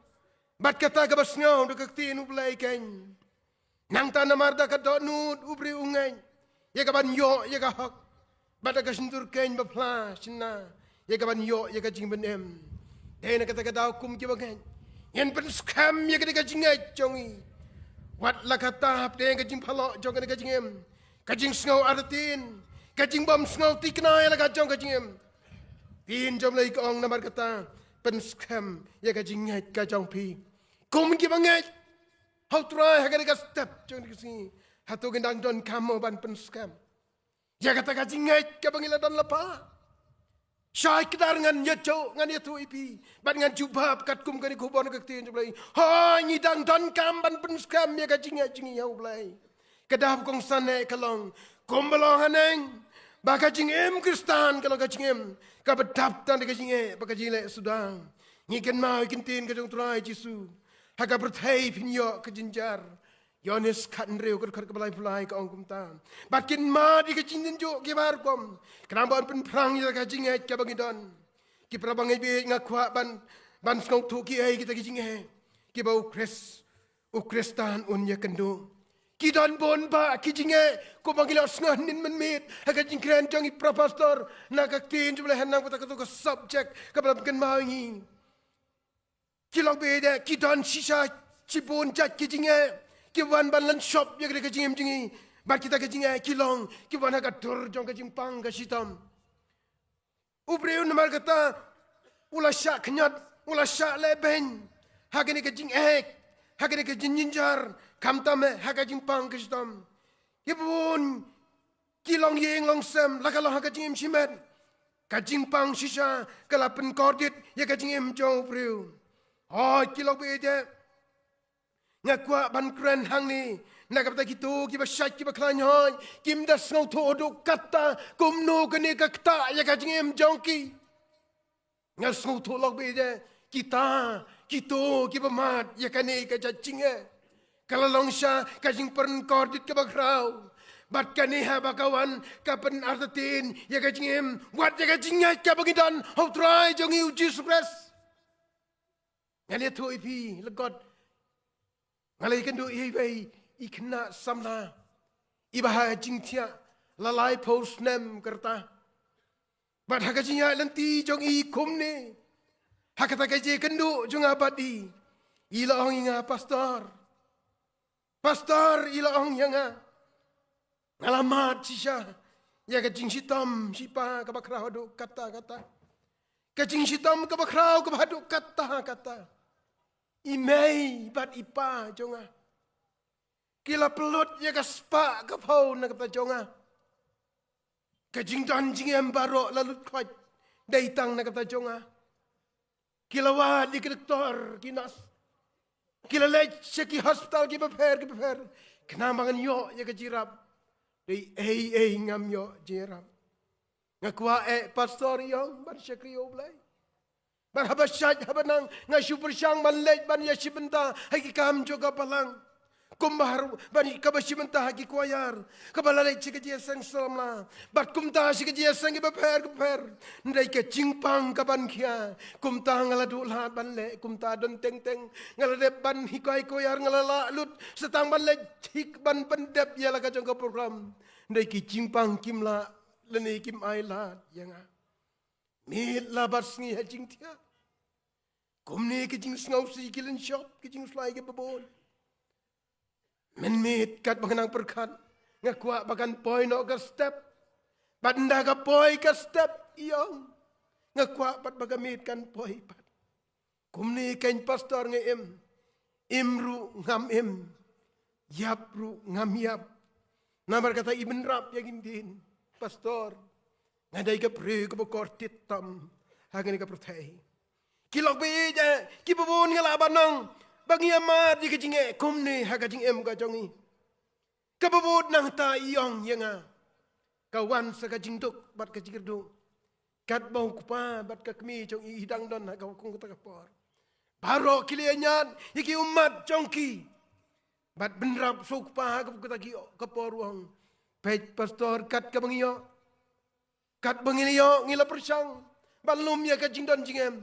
bad kata kaba sngew da ka ktien U Blei kein. Nangta namar da ka dohnud u briew u ngeit ïa kaban ïoh ïa ka hok, bad da ka shyntur kein ba phla shynna ïa kaban ïoh ïa ka jingpynim. Dei na kata ka daw kum kiba ngeit, ngin pynskhem ïa kata ka jingngeit jong ngi. Wat la kata hapdeng ka jingphalok jong kane ka jingim, ka jingsngew artatien, ka jingbym sngew thikna ïa la ka jong ka jingim, ka ktien jong U Blei ka ong namar kata, pynskhem ïa ka jingngeit ka jong phi. Kum kiba ngeit ha U Trai ha kane ka step jong kane ka sngi, hato kin dang donkam mo ban pynskhem ïa kata ka jingngeit kaba ngi la don la pha? Shai kdar ngan ïathuh, ngan ïathuh ïa phi bad ngan jubab katkum kane ka khubor ka ktien jong U Blei. Hooid, ngi dang donkam ban pynskhem ïa ka jingngeit jong ngi ha U Blei. Ka dap kongsan eh ka long, kumba long haneng, ba ka jingim Khristan ka long ka jingim kaba dap tang da ka jingeh bad ka jingleh suda. Ngi kynmaw ïa ka ktien ka jong U Trai Jisu ha ka pyrthei phin ïoh ka jynjar. Ïoannis khathynriew, ka dkhot kaba laiphew lai ka ong kumta: Bad kin mad ïa ka jingtynjuh kiba rukom, khnang ba yn pynphrang ïa ka jingngeit kaba ngi don. Ki para bangeit, nga kwah ban, ban sngewthuh kiei kita ki jingeh kiba U Khrist, U Khristan un ïakynduh. Ki don bun bah ki jingeh kumba ngi la sngewthuh mynmiet ha ka jingkren jong i para pastor na ka ktien jong U Blei, hangne kata ka subject kaba la pynkynmaw ïa ngi. Ki long bad ki don shisha shibun jait ki jingeh kiba wan ban lynshop ïa ka jingim jong ngi. Bad kita ki jingeh ki long kiba wan ha ka dur jong ka jingpang ka shitom. U briew namar kata u la shah khñiot, u la shah lehbeiñ ha kane ka jingeh, ha kane ka jingjynjar, khamtam eh ha ka jingpang ka shitom. Kiba bun ki longïing longsem la ka long ha ka jingim shimet. Ka jingpang shisha ka la pynkordit ïa ka jingim jong u briew. Hooid, ki long bad nga kwah ban kren hangne na ka bynta kito kiba shait, kiba khlaiñ, hooid, kim da sngewthuh haduh katta kumno kane ka ktah ïa ka jingim jong ki. Nga sngewthuh lok bad kita, kito kiba mad ïa kane ka jait jingeh, ka la long shisha ka jingpynkordit kaba khraw. Bad kane haba ka wan ka pynartatien ïa ka jingim, wat ïa ka jingngeit kaba ngi don ha U Trai jong ngi U Jisu Khrist. Ngan ïathuh ïa phi, la kot, nga la ïakynduh ïa iwei i khynnah samla iba ha jingthiah la laiphew snem ka rta. Bad ha ka jingïaid lynti jong i kumne, ha kata ka jingïakynduh jong nga bad i, i la ong ïa nga, "Pastor, Pastor," i la ong ïa nga, "nga la mad shisha ïa ka jingshitom shipa kaba khraw haduh katta katta, ka jingshitom kaba khraw kaba haduh katta katta. I mei bad i pa jong nga ki la pynlut ïa ka spah ka phew na ka bynta jong nga. Ka jingdon jingem baroh la lut khoit dei tang na ka bynta jong nga. Ki la wad ïa ki doktor, ki nurse, ki la leit sha ki hospital kiba pher kiba pher, khnang ba ngan ïoh ïa ka jingïarap. Dei ei ei ngam ïoh jingïarap." Nga kwah, eh, Pastor, ïong ban shakri ïa U Blei. Bad haba shait haba nang, nga shu pyrshang ban leit ban ïashim bynta ha ki kam jong ka balang, kumba har ban kaba shim bynta ha ki choir, kaba la leit sha ka jingïaseng samla, bad kumta sha ka jingïaseng kiba pher kiba pher. Hynrei ka jingpang ka ban khia, kumta nga la duh lad ban leh kumta don teng teng. Nga la dep ban hikai choir, nga la lah lut sa tang ban leit hik ban pyndep ïa la ka jong ka program. Hynrei ki jingpang kim lah lane kim ai lad ïa nga. Miet la bad sngi ha jingthiah, kumne ki jingsngewsih, ki lynshop, ki jingslai kiba bun. Mynmiet katba nga nang pyrkhat, nga kwah ba kan poi noh ka step. Bad ynda ka poi ka step, ïong, nga kwah pat ba ka miet kan poi pat. Kumne kein, Pastor, nga im, im ruh ngam im, ïap ruh ngam ïap. Namar kata i bynrap ïa ki ktien, Pastor, nga dei ka briew kaba kordit tam ha kane ka pyrthei. Ki lok bad ïeit, eh, kiba bun nga lah ban ong ba ngi ïa mad ïa ka jingeh kumne ha ka jingim ka jong ngi. Kaba bud nangta, ïong ïa nga, ka wan sa ka jingduk bad ka jingkyrduh. Katba u kpa bad ka kmie jong i i dang don ha ka, kum kata ka por, baroh ki la ïañiad ïa ki ummat jong ki. Bad bynrap sa u kpa ha ka, kum kata ki, ka por, u ong, "Peit, Pastor, kat kaba ngi ïoh, katba ngi la ïoh, ngi la pyrshang ban lum ïa ka jingdon jingem,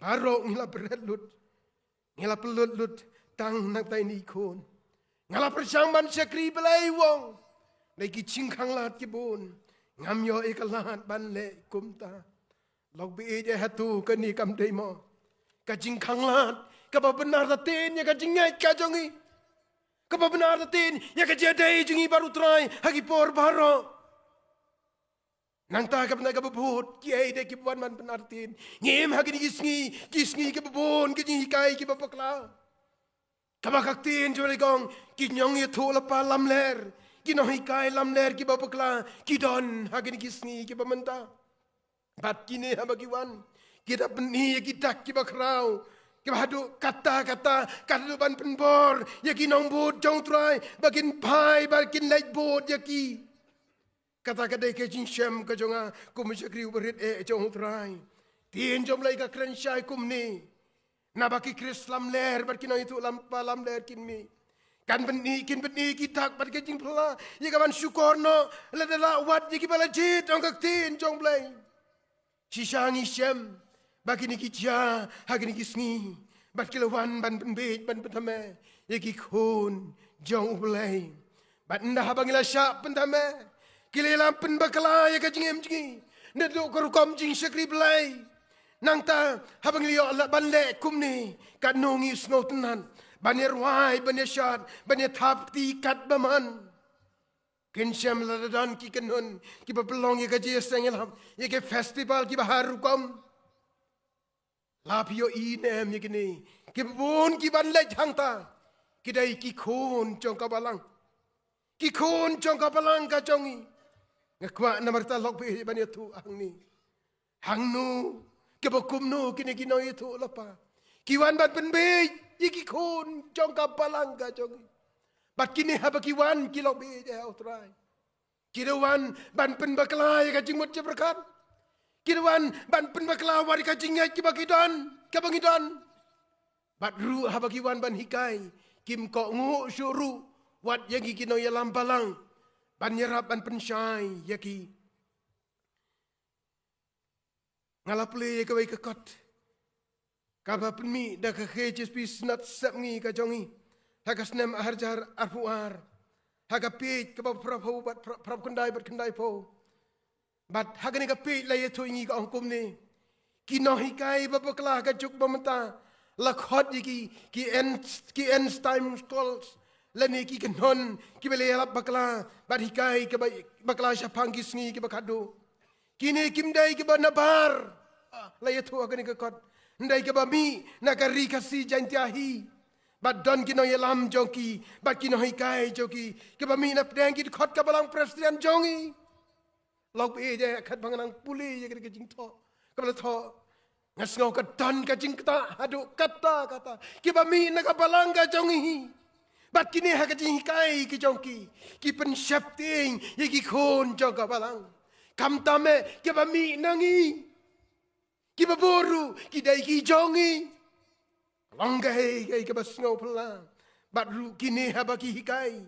baroh ngi la bret lut, ngi la pynlut lut tang nangta ine i khun. Nga la pyrshang ban shakri Blei," u ong, "hynrei ki jingkhanglad ki bun, ngam ïoh ïa ka lad ban leh kumta." Lok bad ïeit, eh, hato kane kam dei mo ka jingkhanglad kaba pynartatien ïa ka jingngeit ka jong ngi? Kaba pynartatien ïa ka jingïadei jong ngi bad U Trai ha ki por baroh. Nangta ka bynta kaba bud, kiei de kiba wan ban pynartatien. Ngim ha kine ki sngi, ki sngi kiba bun, ki jinghikai kiba bakla. Kaba ka ktien jong U Blei ka ong, ki nongïathuhlypa lamler, ki nonghikai lamler kiba bakla ki don ha kine ki sngi kiba mynta. Bad kine haba ki wan, ki da pyni ïa ki dak kiba khraw, kiba haduh katta katta, ka haduh ban pynbor ïa ki nongbud jong U Trai ba kin phai, ba kin leit bud ïa ki. Kata ka dei ka jingshem ka jong nga kum u shakri uba rit eh jong U Trai. Ktien jong U Blei ka kren shai kumne. Naba ki Khrist lamler bad ki nongïathuhlypa lamler kin mih. Kan pyni, kin pyni ki dak bad ka jingphylla ïa ka ban shukor noh lada la wad ïa kiba la jied, ong ka ktien jong U Blei. Shisha ngi shem ba kine ki jia ha kine ki sngi, bad ki la wan ban pynbiej, ban pynthame ïa ki khun jong U Blei. Bad ynda haba ngi la shah pynthame, ki la ïalam pynbakla ïa ka jingim jong ngi naduh ka rukom jingshakri Blei. Nangta haba ngi la ïoh lah ban leh kumne, katno ngi sngewtynnat ban ïa rwai, ban ïa shad, ban ïa thap kti katba man. Kin shem lada don ki kynhun kiba pynlong ïa ka jingïaseng ïalam, ïa ki festival kiba har rukom. La phi ïohi ne em ïa kine? Kiba bun kiban leit hangta ki dei ki khun jong ka balang. Ki khun jong ka balang ka jong ngi. Nga kwah namar kata lok baieit ban ïathuh hangne. Hangno, kiba kumno kine ki nongïathuhlypa? Ki wan ban pynbiej ïa ki khun jong ka balang ka jong ngi. Bad kine haba ki wan, ki lok baieit eh ha U Trai, ki da wan ban pynbakla ïa ka jingmut jingpyrkhat. Ki da wan ban pynbakla wat ïa ka jingngeit kiba ki don, kaba ngi don. Bad ruh haba ki wan ban hikai, kim kohnguh shuh ruh wat ïa ngi ki nongïalam balang ban ïarap ban pynshai ïa ki. Nga la pule ïa kawei ka kot kaba pynmih da ka K H S P Synod Sepngi ka jong ngi ha ka snem arhajar arphew ar, ha ka page kaba phra phew bad phra, phra khyndai bad khyndai phew. Bad ha kane ka page la ïathuh ïa ngi, ka ong kumne: Ki nonghikai ba bakla ka juk ba mynta la khot ïa ki, ki end, ki end time scholars, lane ki kynhun kiba la ïalap bakla bad hikai kiba bakla shaphang ki sngi kiba khadduh. Kine kim dei kiba nabar, ah, la ïathuh ha kane ka kot, ym dei kiba mih na ka Ri Khasi Jaiñtia hi. Bad don ki nongïalam jong ki bad ki nonghikai jong ki kiba mih napdeng ki dkhot ka balang president jong ngi. Lok baieit eh, katba nga nang pule ïa ka jingthoh kaba la thoh, nga sngew ka don ka jingktah haduh katta katta. Kiba mih na ka balang ka jong ngi hi. Bad kine ha ka jinghikai ka jong ki, ki pynsheptieng ïa ki khun jong ka balang. Khamtam eh kiba mih na ngi, kiba bun ruh ki dei ki jong ngi. Long kaei kaei kaba sngewphylla. Bad ruh kine haba ki hikai,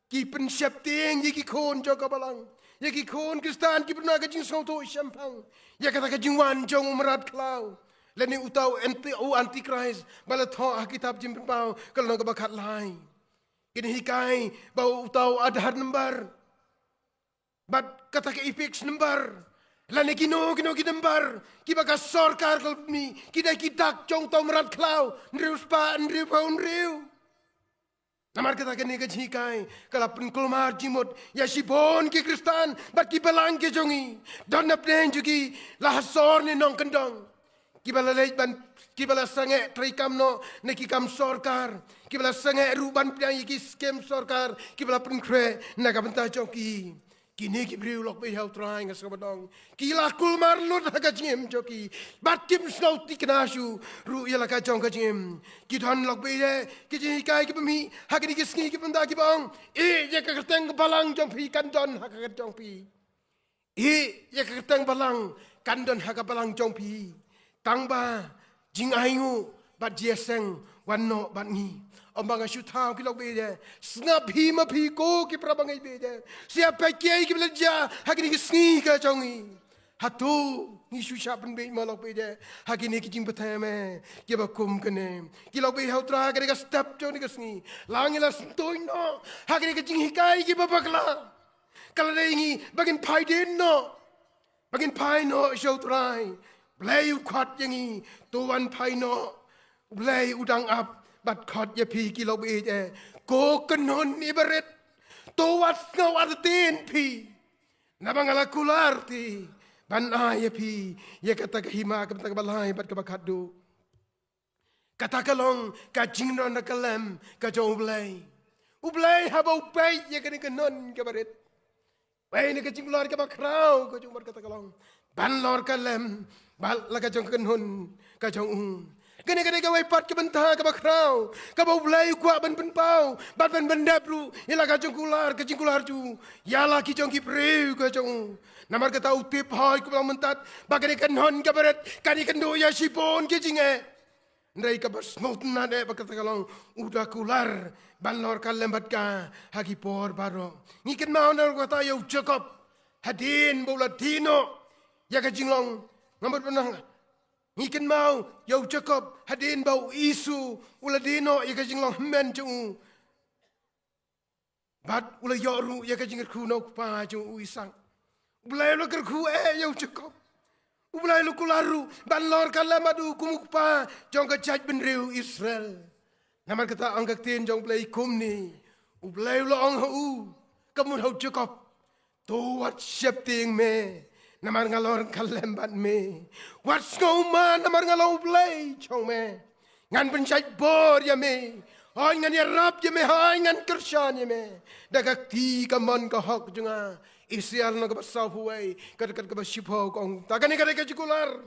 ki pynsheptieng ïa ki khun jong ka balang, ïa ki khun Khristan kiba duna ka jingsngewthuh shemphang ïa kata ka jingwan jong u mrad khlaw, lane uta u anti, u antikhrist ba la thoh ha kitab Jingpynpaw ka lynnong kaba khatlai. Kine hikai ba uta u Aadhaar number bad kata ka EPIC number, lane kino kino ki number kiba ka sorkar ka la pynmih, ki dei ki dak jong uta u mrad khlaw hynriew spah hynriewphew hynriew. Namar kata kane ka jinghikai ka la pynkulmar jingmut ïa shibun ki Khristan bad ki balang ki jong ngi. Don napdeng jong ki la ha sor ne nongkyndong, kiba la leit ban, kiba la sangeh treikam noh na ki kam sorkar, kiba la sangeh ruh ban pdiang ïa ki skim sorkar kiba la pynkhreh na ka bynta jong ki. Kine ki briew, lok baieit ha U Trai, nga sngewbha ban ong, ki la kulmar lut ha ka jingim jong ki bad kim sngew thikna shuh ruh ïa la ka jong ka jingim. Ki don, lok baieit, ki jinghikai kiba mih ha kine ki sngi kiba mynta kiba ong: Ïeh ïa ka kyrteng balang jong phi kan don ha ka kyrteng jong phi. Ïeh ïa ka kyrteng balang kan don ha ka balang jong phi, tangba jingainguh bad jingïaseng wan noh bad ngi. Ym ba nga shu thaw, ki lok baieit, sngap hi ma phi ko ki para bangeit baieit. Sngap peit kiei kiba la jia ha kine ki sngi ka jong ngi. Hato ngi shu shah pynbieit ma, lok baieit, ha kine ki jingpynthem eh kiba kum kane? Ki lok baieit ha U Trai, ha kane ka step jong kane ka sngi, la ngi la syntuid noh ha kane ka jinghikai kiba bakla, ka la dei ngi ba ngin phai dien noh, ba ngin phai noh sha U Trai. Blei u khot ïa ngi: To wan phai noh, U Blei u dang ap bad khot ïa phi. Ki lok baieit, Ko kynhun iba rit, to wat sngew artatien phi, naba nga la kular te ban ai ïa phi ïa kata ka hima, kata kaba lai bad kaba khatduh. Kata ka long ka jingdon ka lem ka jong U Blei. U Blei haba u peit ïa kane ka kynhun kaba rit, peit na ka jingkular kaba khraw ka jong u, bad kata ka long ban lor ka lem bad la ka jong ka kynhun ka jong u. Kane ka dei kawei pat ka bynta kaba khraw kaba U Blei u kwah ban pynpaw bad ban pyndep ruh ïa la ka jong ka kular, ka jingkular jong u ïa la ki jong ki briew ka jong u. Namar kata u tip hoi kumba long mynta ba kane ka kynhun kaba rit kan ïakynduh ïa shibun ki jingeh. Hynrei kaba sngewtynnat eh ba kata ka long u da kular ban lor ka lem bad ka ha ki por baroh. Ngi kynmaw na kata ïa u Jakob hadien ba u la die noh ïa ka jinglong, nga mut ba nang, ngi kynmaw ïa u Jakob hadien ba u Esau u la die noh ïa ka jinglong hynmen jong u, bad u la ïoh ruh ïa ka jingkyrkhu na u kpa jong u Isak. U Blei u la kyrkhu eh ïa u Jakob. U Blei u la kular ruh ban lor ka lem bad u kum u kpa jong ka jaitbynriew Israel. Namar kata ong ka ktien jong U Blei kumne, U Blei u la ong ha u, ka mut ha u Jakob, to wat sheptieng me, namar nga lor ka lem bad me. Wat sngewma, namar nga long U Blei jong me. Ngan pynshait bor ïa me, hooid ngan ïarap ïa me, hooid ngan kyrshan ïa me da ka kti kamon ka hok jong nga. Isaïah lynnong kaba sawphew wei, ka dkhot kaba shiphew ka ong kumta. Kane ka dei ka jingkular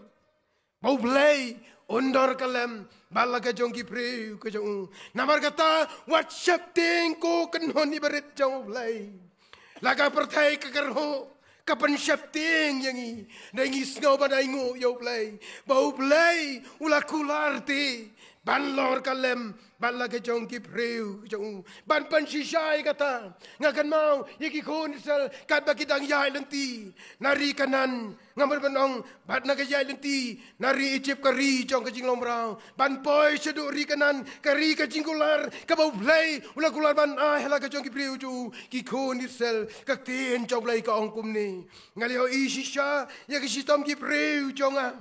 ba U Blei un dor ka lem bad la ka jong ki briew ka jong u. Namar kata wat sheptieng ko kynhun iba rit jong U Blei. La ka pyrthei ka kyrhuh, ka pynsheptieng ïa ngi, hynrei ngi sngew ban ainguh ïa U Blei ba U Blei u la kular te ban lor ka lem bad la ka jong ki briew jong u, ban pynshisha ïa kata. Nga kynmaw ïa ki khun Israel katba ki dang ïaid lynti na ri Kanaan, nga mut ban ong, bad na ka ïaid lynti na ri Ijipt, ka ri jong ka jinglong mraw, ban poi shaduh ri Kanaan, ka ri ka jingkular kaba U Blei u la kular ban ai ha la ka jong ki briew jong u, ki khun Israel. Ka ktien jong U Blei ka ong kumne, nga la ïohi shisha ïa ki shitom ki briew jong nga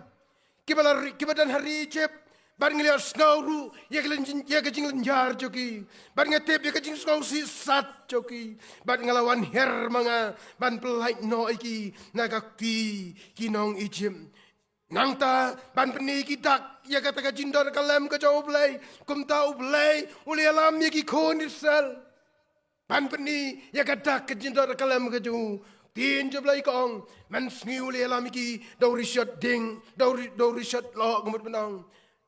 kiba la ri, kiba don ha ri Ijipt, bad nga la ïohsngew ruh ïa ka lyn-, ïa ka jinglynñiar jong ki, bad nga tip ïa ka jingsngewsih sat jong ki, bad nga la wan her ma nga ban pyllait noh ïa ki na ka kti ki nong Ijipt. Nangta ban pyni ki dak ïa kata ka jingdon ka lem ka jong U Blei. Kumta U Blei u la ïalam ïa ki khun Israel ban pyni ïa ka dak ka jingdon ka lem ka jong u. Ktien jong U Blei ka ong, mynsngi u la ïalam ïa ki da u rishot ding, da u ri-, da u rishot loh, nga mut ban ong.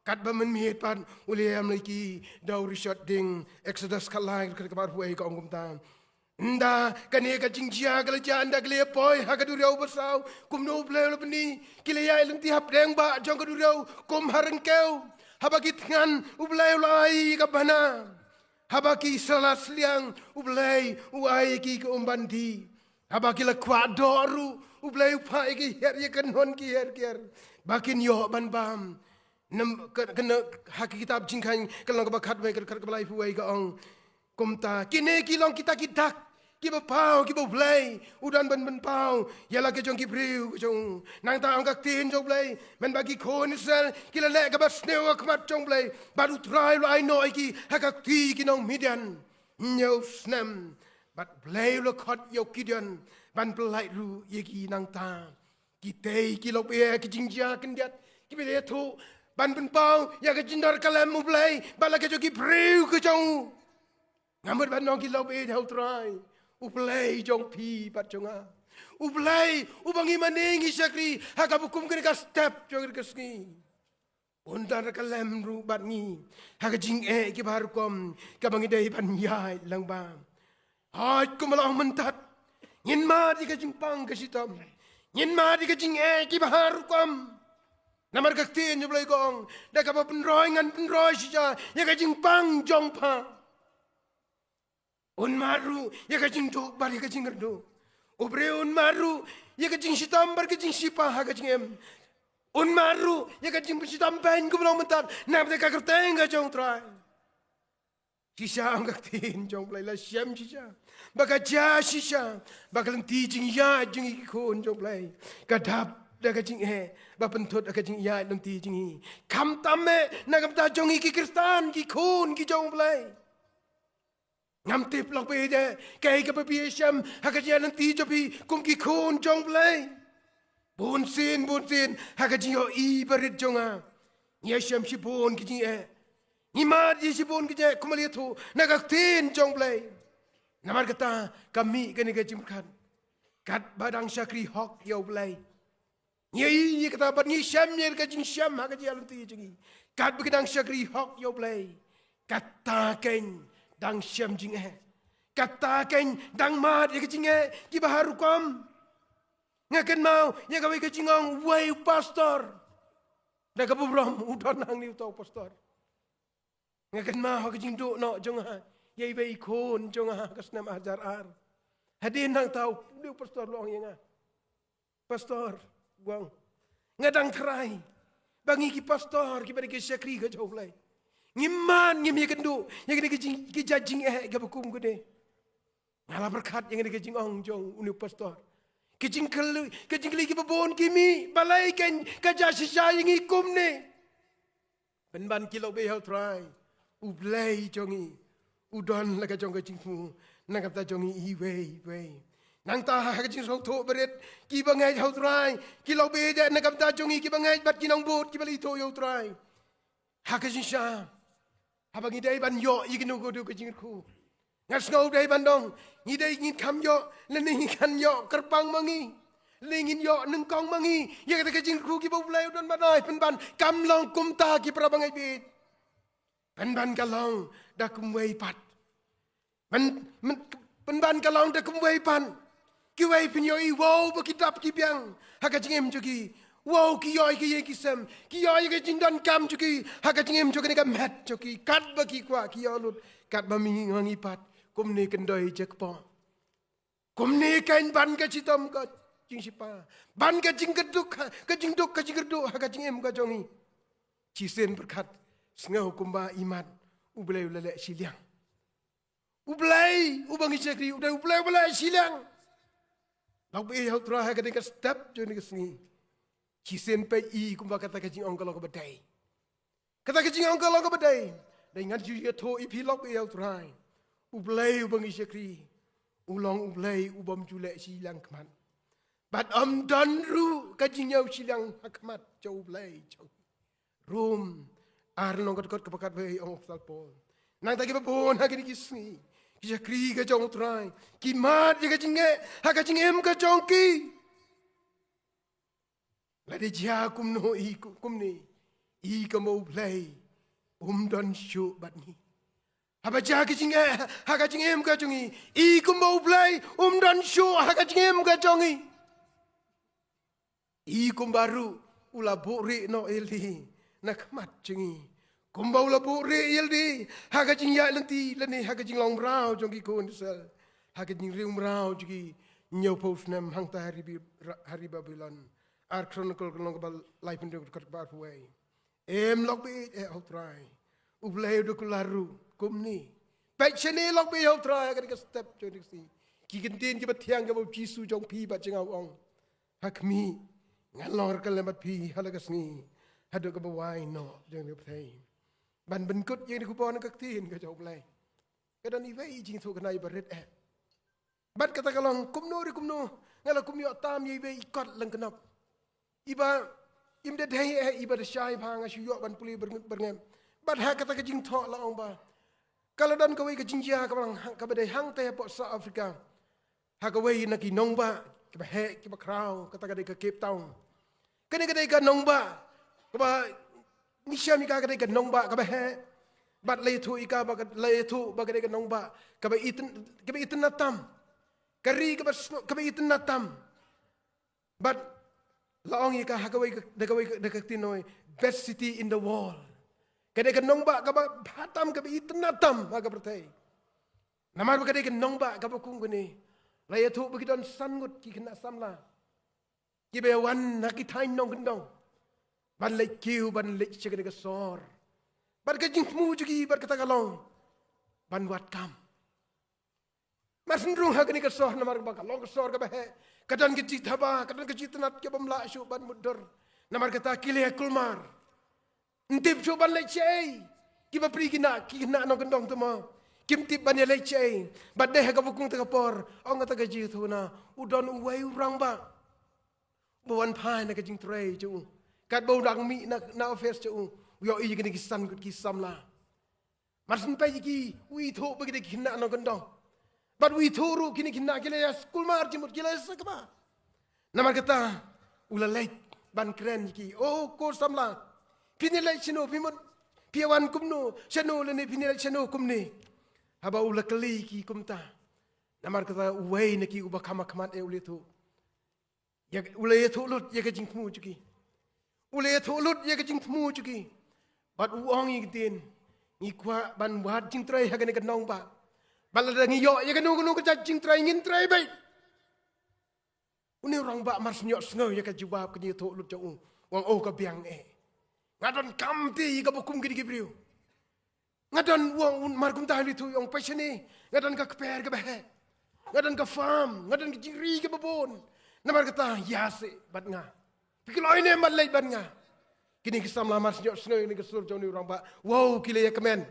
Katba mynmiet pat u la ïalam ïa ki da u rishot ding. Exodus khatlai, ka dkhot kaba arphew wei ka ong kumta. Ynda kane ka jingjia ka la jia, ynda ki la poi ha ka duriaw basaw, kumno U Blei u la pyni? Ki la ïaid lynti hapdeng bah jong ka duriaw kum ha ryngkew. Haba ki thngan, U Blei u la ai ka bana. Haba ki shlad shiliang, U Blei u ai ki ka umbanti. Haba ki la kwah doh ruh, U Blei u phah ïa ki her, ïa ki kynhun ki her ki her ba kin ïoh ban bam. Nam, ka, ka, na, ha ka kitab Jingkheiñ ka lynnong kaba khatwei, ka dkhot kaba laiphew wei ka ong kumta. Kine ki long kita ki dak kiba paw kiba U Blei u don ban pynpaw ïa la ka jong ki briew ka jong u. Nangta ong ka ktien jong U Blei, mynba ki khun Israel ki la leh kaba sniew ha khmat jong U Blei, bad U Trai u la ai noh ïa ki ha ka kti ki nong Midian hynñiew snem. Bad U Blei u la khot ïa u Gideon ban pyllait ruh ïa ki nangta. Kitei ki lok baieit ki jingjia khyndiat kiba ïathuh ban pynpaw ïa ka jingdon ka lem U Blei bad la ka jong ki briew ka jong u. Nga mut ban ong ki lok baieit ha U Trai, U Blei jong phi bad jong nga, U Blei uba ngi mane ngi shakri ha kaba kum kane ka step jong kane ka sngi. Un dang ka lem ruh bad ngi ha ka jingeh kiba har rukom kaba ngi dei ban ïaid lang bam. Hooid, kumba la ong mynta, ngin mad ïa ka jingpang ka shitom, ngin mad ïa ka jingeh kiba har rukom. Namar ka ktien U Blei ka ong, da kaba pynroi ngan pynroi shisha ïa ka jingpang jong pha. Un mad ruh ïa ka jingduk bad ïa ka jingkyrduh. U briew un mad ruh ïa ka jingshitom bad ka jingshipah ha ka jingim. Un mad ruh ïa ka jingshitom beiñ kumba long mynta na ka bynta ka kyrteng ka jong U Trai. Shisha, ong ka ktien jong U Blei, la shem shisha ba ka jia shisha ba ka lynti jingïaid jong ngi ki khun jong U Blei ka dap da ka jingeh ba pynthut da ka jingïaid lynti jong ngi. Khamtam eh na ka bynta jong ngi ki Khristan, ki khun ki jong U Blei. Ngam tip lok ba ïa kaei kaba phi ïashem ha ka jingïaid lynti jong phi kum ki khun jong U Blei. Bun sien, bun sien, ha ka jingïohi barit jong nga, ngi ïashem shibun ki jingeh. Ngi mad ïa shibun ki jingeh kumba la ïathuh na ka ktien jong U Blei. Namar kata ka mih kane ka jingpyrkhat, katba dang shakri hok ïa U Blei, ngi ïohi ïa kata bad ngi shem ïa ka jingshem ha ka jingïaid lynti jong ngi. Katba ki dang shakri hok ïa U Blei, kata keiñ dang shem jingeh. Kata keiñ dang mad ïa ka jingeh kiba har rukom. Nga kynmaw ïa kawei ka jingong uwei u pastor. Da kaba burom u don hangne uta u pastor. Nga kynmaw ha ka jingduh noh jong nga ïa iwei i khun jong nga ha ka snem ar hajar ar. Hadien nangta une u pastor u la ong ïa nga, "Pastor Wang, nga dang tharai ba ngi ki pastor kiba dei ki shakri ka jong U Blei, ngim mad, ngim ïakynduh ïa kine ki jing, ki jait jingeh kaba kum kine." Nga la pyrkhat ïa kine ki jingong jong une u pastor. Ki jingkylli, ki jingkylli kiba bun ki mih, balei keiñ ka jia shisha ïa ngi kumne? Pynban ki lok baieit ha U Trai, U Blei jong ngi u don la ka jong ka jingthmu na ka bynta jong ngi iwei iwei. Nangta ha ka jingsngewthuh barit kiba ngeit ha U Trai, ki lok baieit na ka bynta jong ngi kiba ngeit bad ki nongbud kiba la ithuh ïa U Trai. Ha ka jingshisha, haba ngi dei ban ïoh ïa kino kino ka jingkyrkhu, nga sngew dei ban ong, ngi dei ngin kham ïoh, lane ngin kham ïoh kyrpang ma ngi, lane ngin ïoh nyngkong ma ngi ïa kata ka jingkyrkhu kiba U Blei u don ban ai. Pynban kam long kumta ki para bangeit baieit. Pynban ka long da kumwei pat. Pyn, pyn, pynban ka long da kumwei pat. Kiwei phin ïohi wow ba ki dap ki biang ha ka jingim jong ki. Wow ki ïoh ïa ka ïing ki sem, ki ïoh ïa ka jingdonkam jong ki ha ka jingim jong kane ka met jong ki. Katba ki kwah ki ïoh lut, katba ma ngi pat kumne, kyndoi jaka. Kumne keiñ ban ka shitom ka jingshitom, ban ka jingkyrduh, ka jingduk ka jingkyrduh ha ka jingim ka jong ngi. Shisien pyrkhat, sngew kumba imat U Blei u la leh shiliang. U Blei uba ngi shakri u dei U Blei uba leh shiliang. Lok baieit ha U Trai, ha kane ka step jong kane ka sngi, shisien peit i kumba kata ka jingong ka long kaba dei. Kata ka jingong ka long kaba dei. Dei ngan ju ïathuh ïa phi lok baieit ha U Trai, U Blei uba ngi shakri u long U Blei u bym ju leh shiliang khmat. Bad ym don ruh ka jingñiew shiliang ha khmat jong U Blei jong ngi. Rom ar, lynnong ka dkhot kaba khatwei, ong u Apostol Paul, nangta kiba bun ha kine ki sngi ki shakri ka jong U Trai ki mad ïa ka jingeh ha ka jingim ka jong ki. Lada jia kumno i ku, kumne, i kumba U Blei um don shuh bad ngi. Haba jia ka jingeh ha ka jingim ka jong ngi, i kumba U Blei um don shuh ha ka jingim ka jong ngi. I kumba ruh u la buhrieh noh ïalade na khmat jong ngi, kumba u la buhrieh ïalade ha ka jingïaid lynti lane ha ka jinglong mraw jong ki khun Israel, ha ka jingriew mraw jong ki hynñiewphew snem hangta ha ri Bi-, ha ri Babilon. Ar Chronicle ka lynnong kaba laiphew hynriew, ka dkhot kaba arphew wei. Em lok baieit eh ha U Trai, U Blei u da kular ruh kumne. Peit shane lok baieit ha U Trai ha kane ka step jong kane ka sngi. Ki ktien kiba thiang kiba u Jisu jong phi bad jong nga u ong, ha khmih, ngan long ryngkat lem bad phi ha la ka sngi haduh kaba wai noh jong kane ka pyrthei. Ban pynkut ïa kane ka khubor na ka ktien ka jong U Blei, ka don iwei i jingthoh kane iba rit eh. Bad kata ka long kumno re kumno, nga la kum ïoh tam ïa iwei i kot lyngknop iba im da dei eh, iba da shai bha, nga shu ïoh ban pule byrngem byrngem. Bad ha kata ka jingthoh la ong ba ka la don kawei ka jingjia kaba lang, kaba dei hangta hapoh South Africa, ha kawei na ki nongbah kiba heh kiba khraw, kata ka dei ka Cape Town. Kane ka dei ka nongbah kaba ngi shem ïa ka, ka dei ka nongbah kaba heh. Bad la ïathuh ïa ka ba ka, la ïathuh ba ka dei ka nongbah kaba ityn, kaba itynnad tam, ka ri kaba sno, kaba itynnad tam. Bad la ong ïa ka ha kawei ka, da kawei ka, da ka ktien Khasi, best city in the world. Ka dei ka nongbah kaba bha tam, kaba itynnad tam ha ka pyrthei. Namar ba ka dei ka nongbah kaba kum kane, la ïathuh ba ki don san ngut ki khynnah samla kiba ïa wan na ki thaiñ nongkyndong ban leit kiew, ban leit sha kane ka sor. Bad ka jingthmu jong ki bad kata ka long ban wad kam. Mar shen rung ha kane ka sor, namar ba ka long ka sor kaba heh, ka don ka jingthaba, ka don ka jingtynnad kaba ym lah shuh ban mutdur. Namar kata ki la kulmar, ym tip shuh ban leit shaei. Ki bapli ki khynnah, ki khynnah nongkyndong te mo, Kim tip ban ïaleit shaei. Bad dei ha kaba kut kata ka por, ong kata ka jingïathuhkhana, u don uwei u rangbah ba wan phai na ka jingtrei jong u. Katba u dang mih na, na office jong u, u ïohi ïa kine ki san ngut ki samla. Mar shen peit ïa ki, u ithuh ba ki dei ki khynnah nongkyndong. Bad u ithuh ruh kine ki khynnah ki la ïa skul mar jingmut, ki la ïa sakma. Namar kata, u la leit ban kren ïa ki, "O ko samla, phin ïaleit shano, phi mut phi wan kumno, shano lane phin ïaleit shano kumne?" Haba u la kylli ki kumta. Namar kata uwei na ki uba kham hakhmat eh u la ïathuh. Ïa, u la ïathuh lut ïa ka jingthmu jong ki. U la ïathuh lut ïa ka jingthmu jong ki. Bad u ong ïa ki ktien, "Ngi kwah ban wad jingtrei ha kane ka nongbah. Bad lada ngi ïoh ïa kano kano ka jait jingtrei ngin trei beit." Une u rangbah mar shen ïohsngew ïa ka jubab ka jingïathuh lut jong u, u ong, "O ka biang eh. Nga donkam te ïa kaba kum kine ki briew. Nga don," u ong, "mar kumta u la ïathuh, u ong, peit shane, nga don ka kper kaba heh. Nga don ka farm, nga don ka jingri kaba bun. Namar kata ïa seh bad nga. Phi kloi ne em ban leit bad nga?" Kine ki samla mar shen ïohsngew ïa kane ka sur jong une u rangbah, wow, ki la ïakmen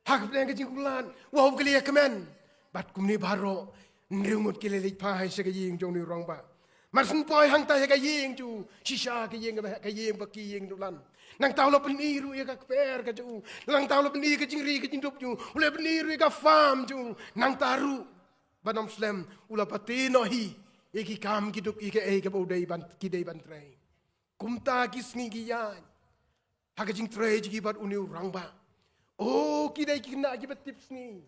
ha ka pdeng ka jingkular. Wow, ki la ïakmen. Bad kumne baroh hynriew ngut ki la leit phai sha ka ïing jong une u rangbah. Mar shen poi hangta ïa ka ïing jong u, shisha ka ïing kaba heh, ka ïing ba ki ïing dulan. Nangta u la pyni ruh ïa ka kper ka jong u. Nangta u la pyni ka jingri ka jingdup jong u. U la pyni ruh ïa ka farm jong u. Nangta ruh, ban ym slem, u la pynbna hi ïa ki kam ki duk, ïa kaei kaba u dei ban, ki dei ban trei. Kumta ki sngi ki ïaid ha ka jingtrei jong ki bad une u rangbah. O, ki dei ki khynnah kiba tip sngi,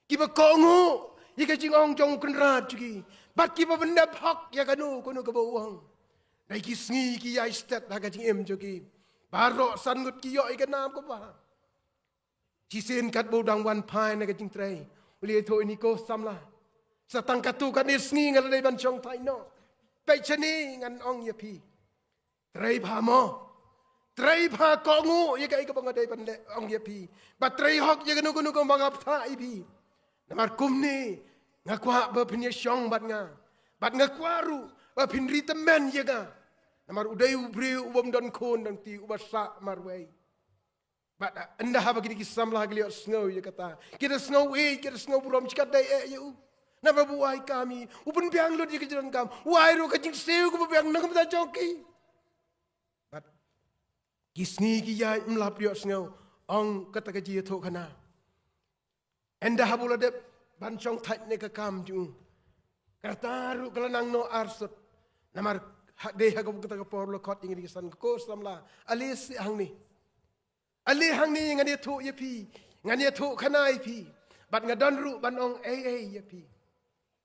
kiba kohnguh ïa ka jingong jong u kynrad jong ki, bad kiba pyndep hok ïa kano kano kaba u ong. Dei ki sngi ki ïaid stet ha ka jingim jong ki. Baroh san ngut ki ïoh ïa ka nam kaba bha. Shisien katba u dang wan phai na ka jingtrei, u la ïathuh, "Ini ko samla, sa tang katto katne sngi nga la dei ban shong thait noh. Peit shane, ngan ong ïa phi. Trei bha mo. Trei bha, kohnguh ïa kaei kaba nga dei ban leh, ong ïa phi. Bad trei hok ïa kano kano kaba nga bthah ïa phi. Namar kumne nga kwah ba phin ïashong bad nga. Bad nga kwah ruh ba phin ri tymmen ïa nga. Namar u dei u briew u bym don khun don kti, uba sah marwei." Bad, ah, ynda haba kine ki samla ki la ïohsngew ïa kata, ki la sngew, eh, ki la sngew burom, shikatdei eh ïa u. Namar ba u ai kam ïa u, u pynbiang lut ïa ka jingdonkam, u ai ruh ka jingsiew kaba biang na ka bynta jong ki. Bad ki sngi ki ïaid, ym lap ïohsngew, ong kata ka jingïathuhkhana. Ynda haba u la dep ban shong thait na ka kam jong u, ka rta ruh ka la nang noh arsut. Namar ha, dei ha kata ka por u la khot ïa kine ki san, "Ko samla, ale seh hangne. Ale hangne, ngan ïathuh ïa phi, ngan ïathuhkhana ïa phi. Bad nga don ruh ban ong ei ei ïa phi."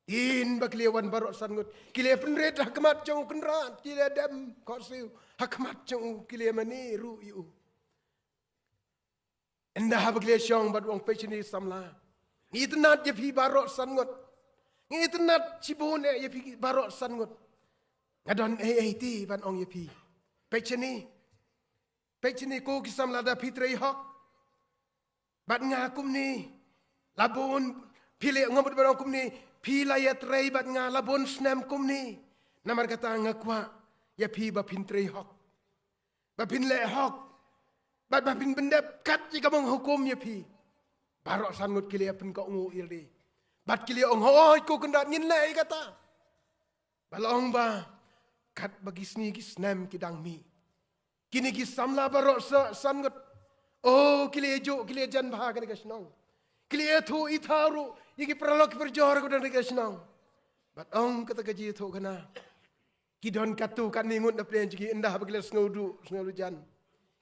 Hadien ba ki la wan baroh san ngut, ki la pynrit ha khmat jong u kynrad, ki la dem khohsiew ha khmat jong u, ki la mane ruh ïa u. Ynda haba ki la shong bad u ong, "Peit shane samla, nga itynnad ïa phi baroh san ngut. Nga itynnad shibun eh ïa phi baroh san ngut. Nga don ei ei te ban ong ïa phi. Peit shane. Peit shane ko ki samla, da phi trei hok bad nga kumne. La bun, phi leh, nga mut ban ong kumne, phi la ïatrei bad nga la bun snem kumne. Namar kata nga kwah ïa phi ba phin trei hok, ba phin leh hok, bad ba phin pyndep kat ïa kaba nga hukum ïa phi." Baroh san ngut ki la pynkohnguh ïa lade. Bad ki la ong, "Hooid ko kynrad, ngin leh ïa kata." Ba long ba katba ki sngi ki snem ki dang mih, kine ki samla baroh sa, san ngut, oh, ki la ïajuh, ki la ïajan bha ha kane ka shnong. Ki la ïathuh ithuh ruh ïa ki paralok ki parajor kiba don ha kane ka shnong. Bad ong kata ka jingïathuhkhana, ki don katto katne ngut na pdeng jong ki, ynda haba ki la sngewduh sngewduh jan,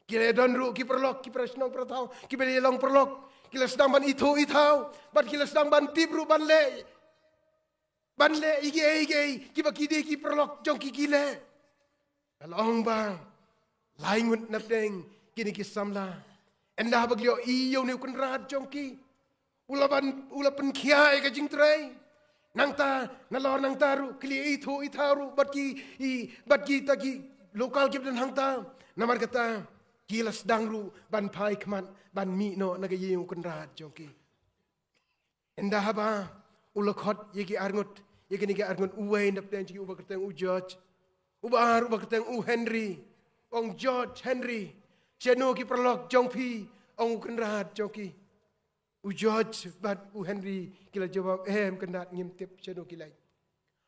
ki la don ruh ki paralok ki parashnong parathaw kiba la long paralok. Ki la sdang ban ithuh ithuh bad ki la sdang ban tip ruh ban leh, ban leh ïa kiei kiei kiba kine ki paralok jong ki ki leh. Ka long ba lai ngut na pdeng kine ki samla, ynda haba ki la ïohi ïa une u kynrad jong ki, u la ban, u la pynkhia ïa ka jingtrei. Nangta, nalor nangta ruh ki la ithuh ithuh ruh bad ki, i, bad kita ki local kiba don hangta. Namar kata ki la sdang ruh ban phai khmat ban mih noh na ka ïing u kynrad jong ki. Ynda haba u la khot ïa ki arngut, ïa kine ki arngut, uwei na pdeng jong ki uba kyrteng u George, uba ar uba kyrteng u Henry. Ong, "George, Henry, shano ki paralok jong phi?" Ong u kynrad jong ki, U George bad u Henry ki la jubab, em Kynrad, ngim tip shano ki leit.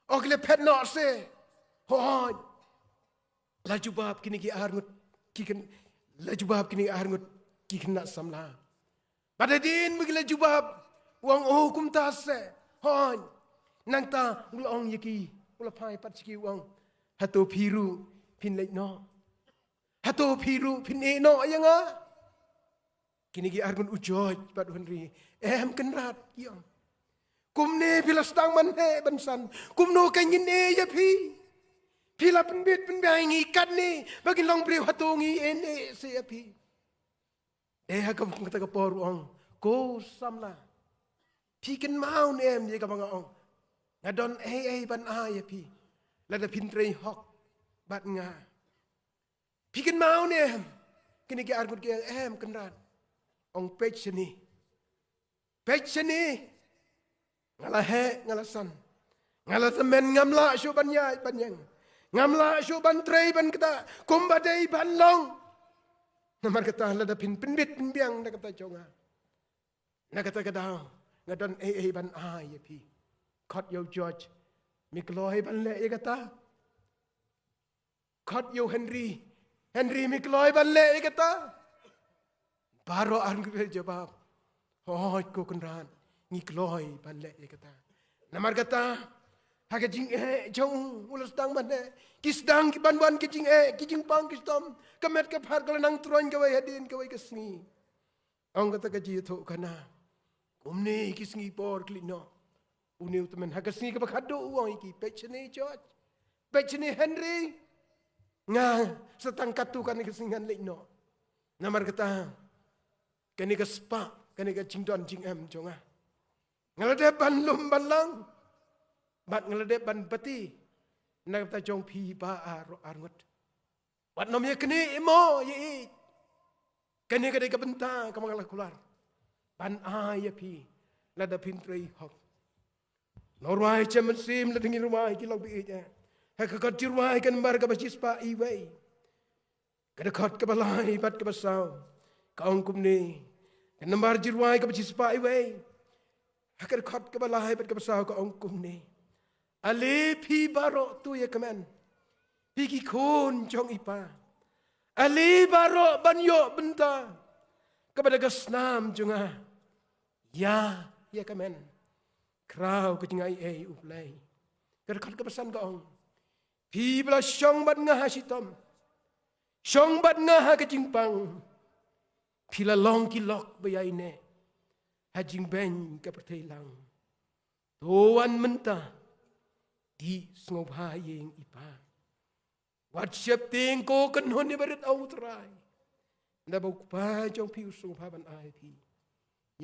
O, ki la phet noh se. Hooid. La jubab kine ki arngut ki kyn-, la jubab kine ki arngut ki khynnah samla. Bad hadien ba ki la jubab, u ong, o, kumta se. Hooid. Nangta u la ong ïa ki, u la phai pat sha ki, u ong, hato phi ruh phin leit noh? Hato phi ruh phin ïeh noh ïa nga? Kine ki arngut, u George bad u Henry, em Kynrad, ki ong, kumne phi la sdang ban heh ban san, kumno ka ngin ïeh ïa phi? Phi la pynbit pynbiang ïa ngi katne ba ngin long briew, hato ngi ïeh ne se ïa phi? Te ha kata ka por u ong, ko samla, phi kynmaw ne em ïa kaba nga ong? Nga don ei ei ban ai ïa phi lada phin trei hok bad nga. Phi kynmaw ne em? Kine ki arngut ki ong, em Kynrad. Ong, peit shane. Peit shane. Nga la heh, nga la san. Nga la tymmen, ngam lah shuh ban ïaid ban ïeng. Ngam lah shuh ban trei ban ktah kumba dei ban long. Namar kata lada phin pynbit pynbiang na kata jong nga, na kata ka daw nga don ei ei ban ai ïa phi. Khot ïa u George, me kloi ban leh ïa kata? Khot ïa u Henry, Henry, me kloi ban leh ïa kata? Baroh arngut ki la jubab, hooid ko Kynrad, ngi kloi ban leh ïa kata. Namar kata ha ka jingeh jong u, u la sdang ban eh, ki sdang ki ban wan ki jingeh ki jingpang ki shitom. Ka met ka phad ka la nang troiñ kawei hadien kawei ka sngi. Ong kata ka jingïathuhkhana, kumne ki sngi por ki leit noh. Une u tymmen ha ka sngi kaba khatduh u ong ïa ki, peit shane George, peit shane Henry. Nga sa tang katto katne ka sngi ngan leit noh. Namar kata kane ka spah, kane ka jingdon jingem jong nga, nga la dep ban lum ban lang bad nga la dep ban bati na ka bynta jong phi baroh arngut. Wat nym ïaknieh mo ïa ïeit. Kane ka dei ka bynta kaba nga la kular ban ai ïa phi lada phin trei hok. Ngi rwai sha mynsiem, lada ngi rwai ki lok ba ïeit, eh, ha ka kot Jingrwai ka nambar kaba shispah iwei, ka dkhot kaba lai bad kaba saw ka ong kumne. Ka nambar Jingrwai kaba shispah iwei, ha ka dkhot kaba lai bad kaba saw ka ong kumne: Ale phi baroh to ïakmen, phi ki khun jong i Pa. Ale baroh ban ïoh bynta kaba da ka snam jong nga. Ïa, ïakmen, khraw ka jingaiei U Blei. Ka dkhot kaba san ka ong: Phi ba la shong bad nga ha shitom, shong bad nga ha ka jingpang, phi la long ki lok ba ïaineh ha jingbeiñ ka pyrthei lang. To wan mynta, dih sngewbha ïing i Pa. Wat sheptieng ko kynhun ïa barit, ong U Trai, naba U Kpa jong phi u sngewbha ban ai phi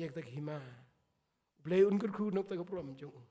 ïa kata ka hima. U Blei un kyrkhu na ka bynta ka burom jong u.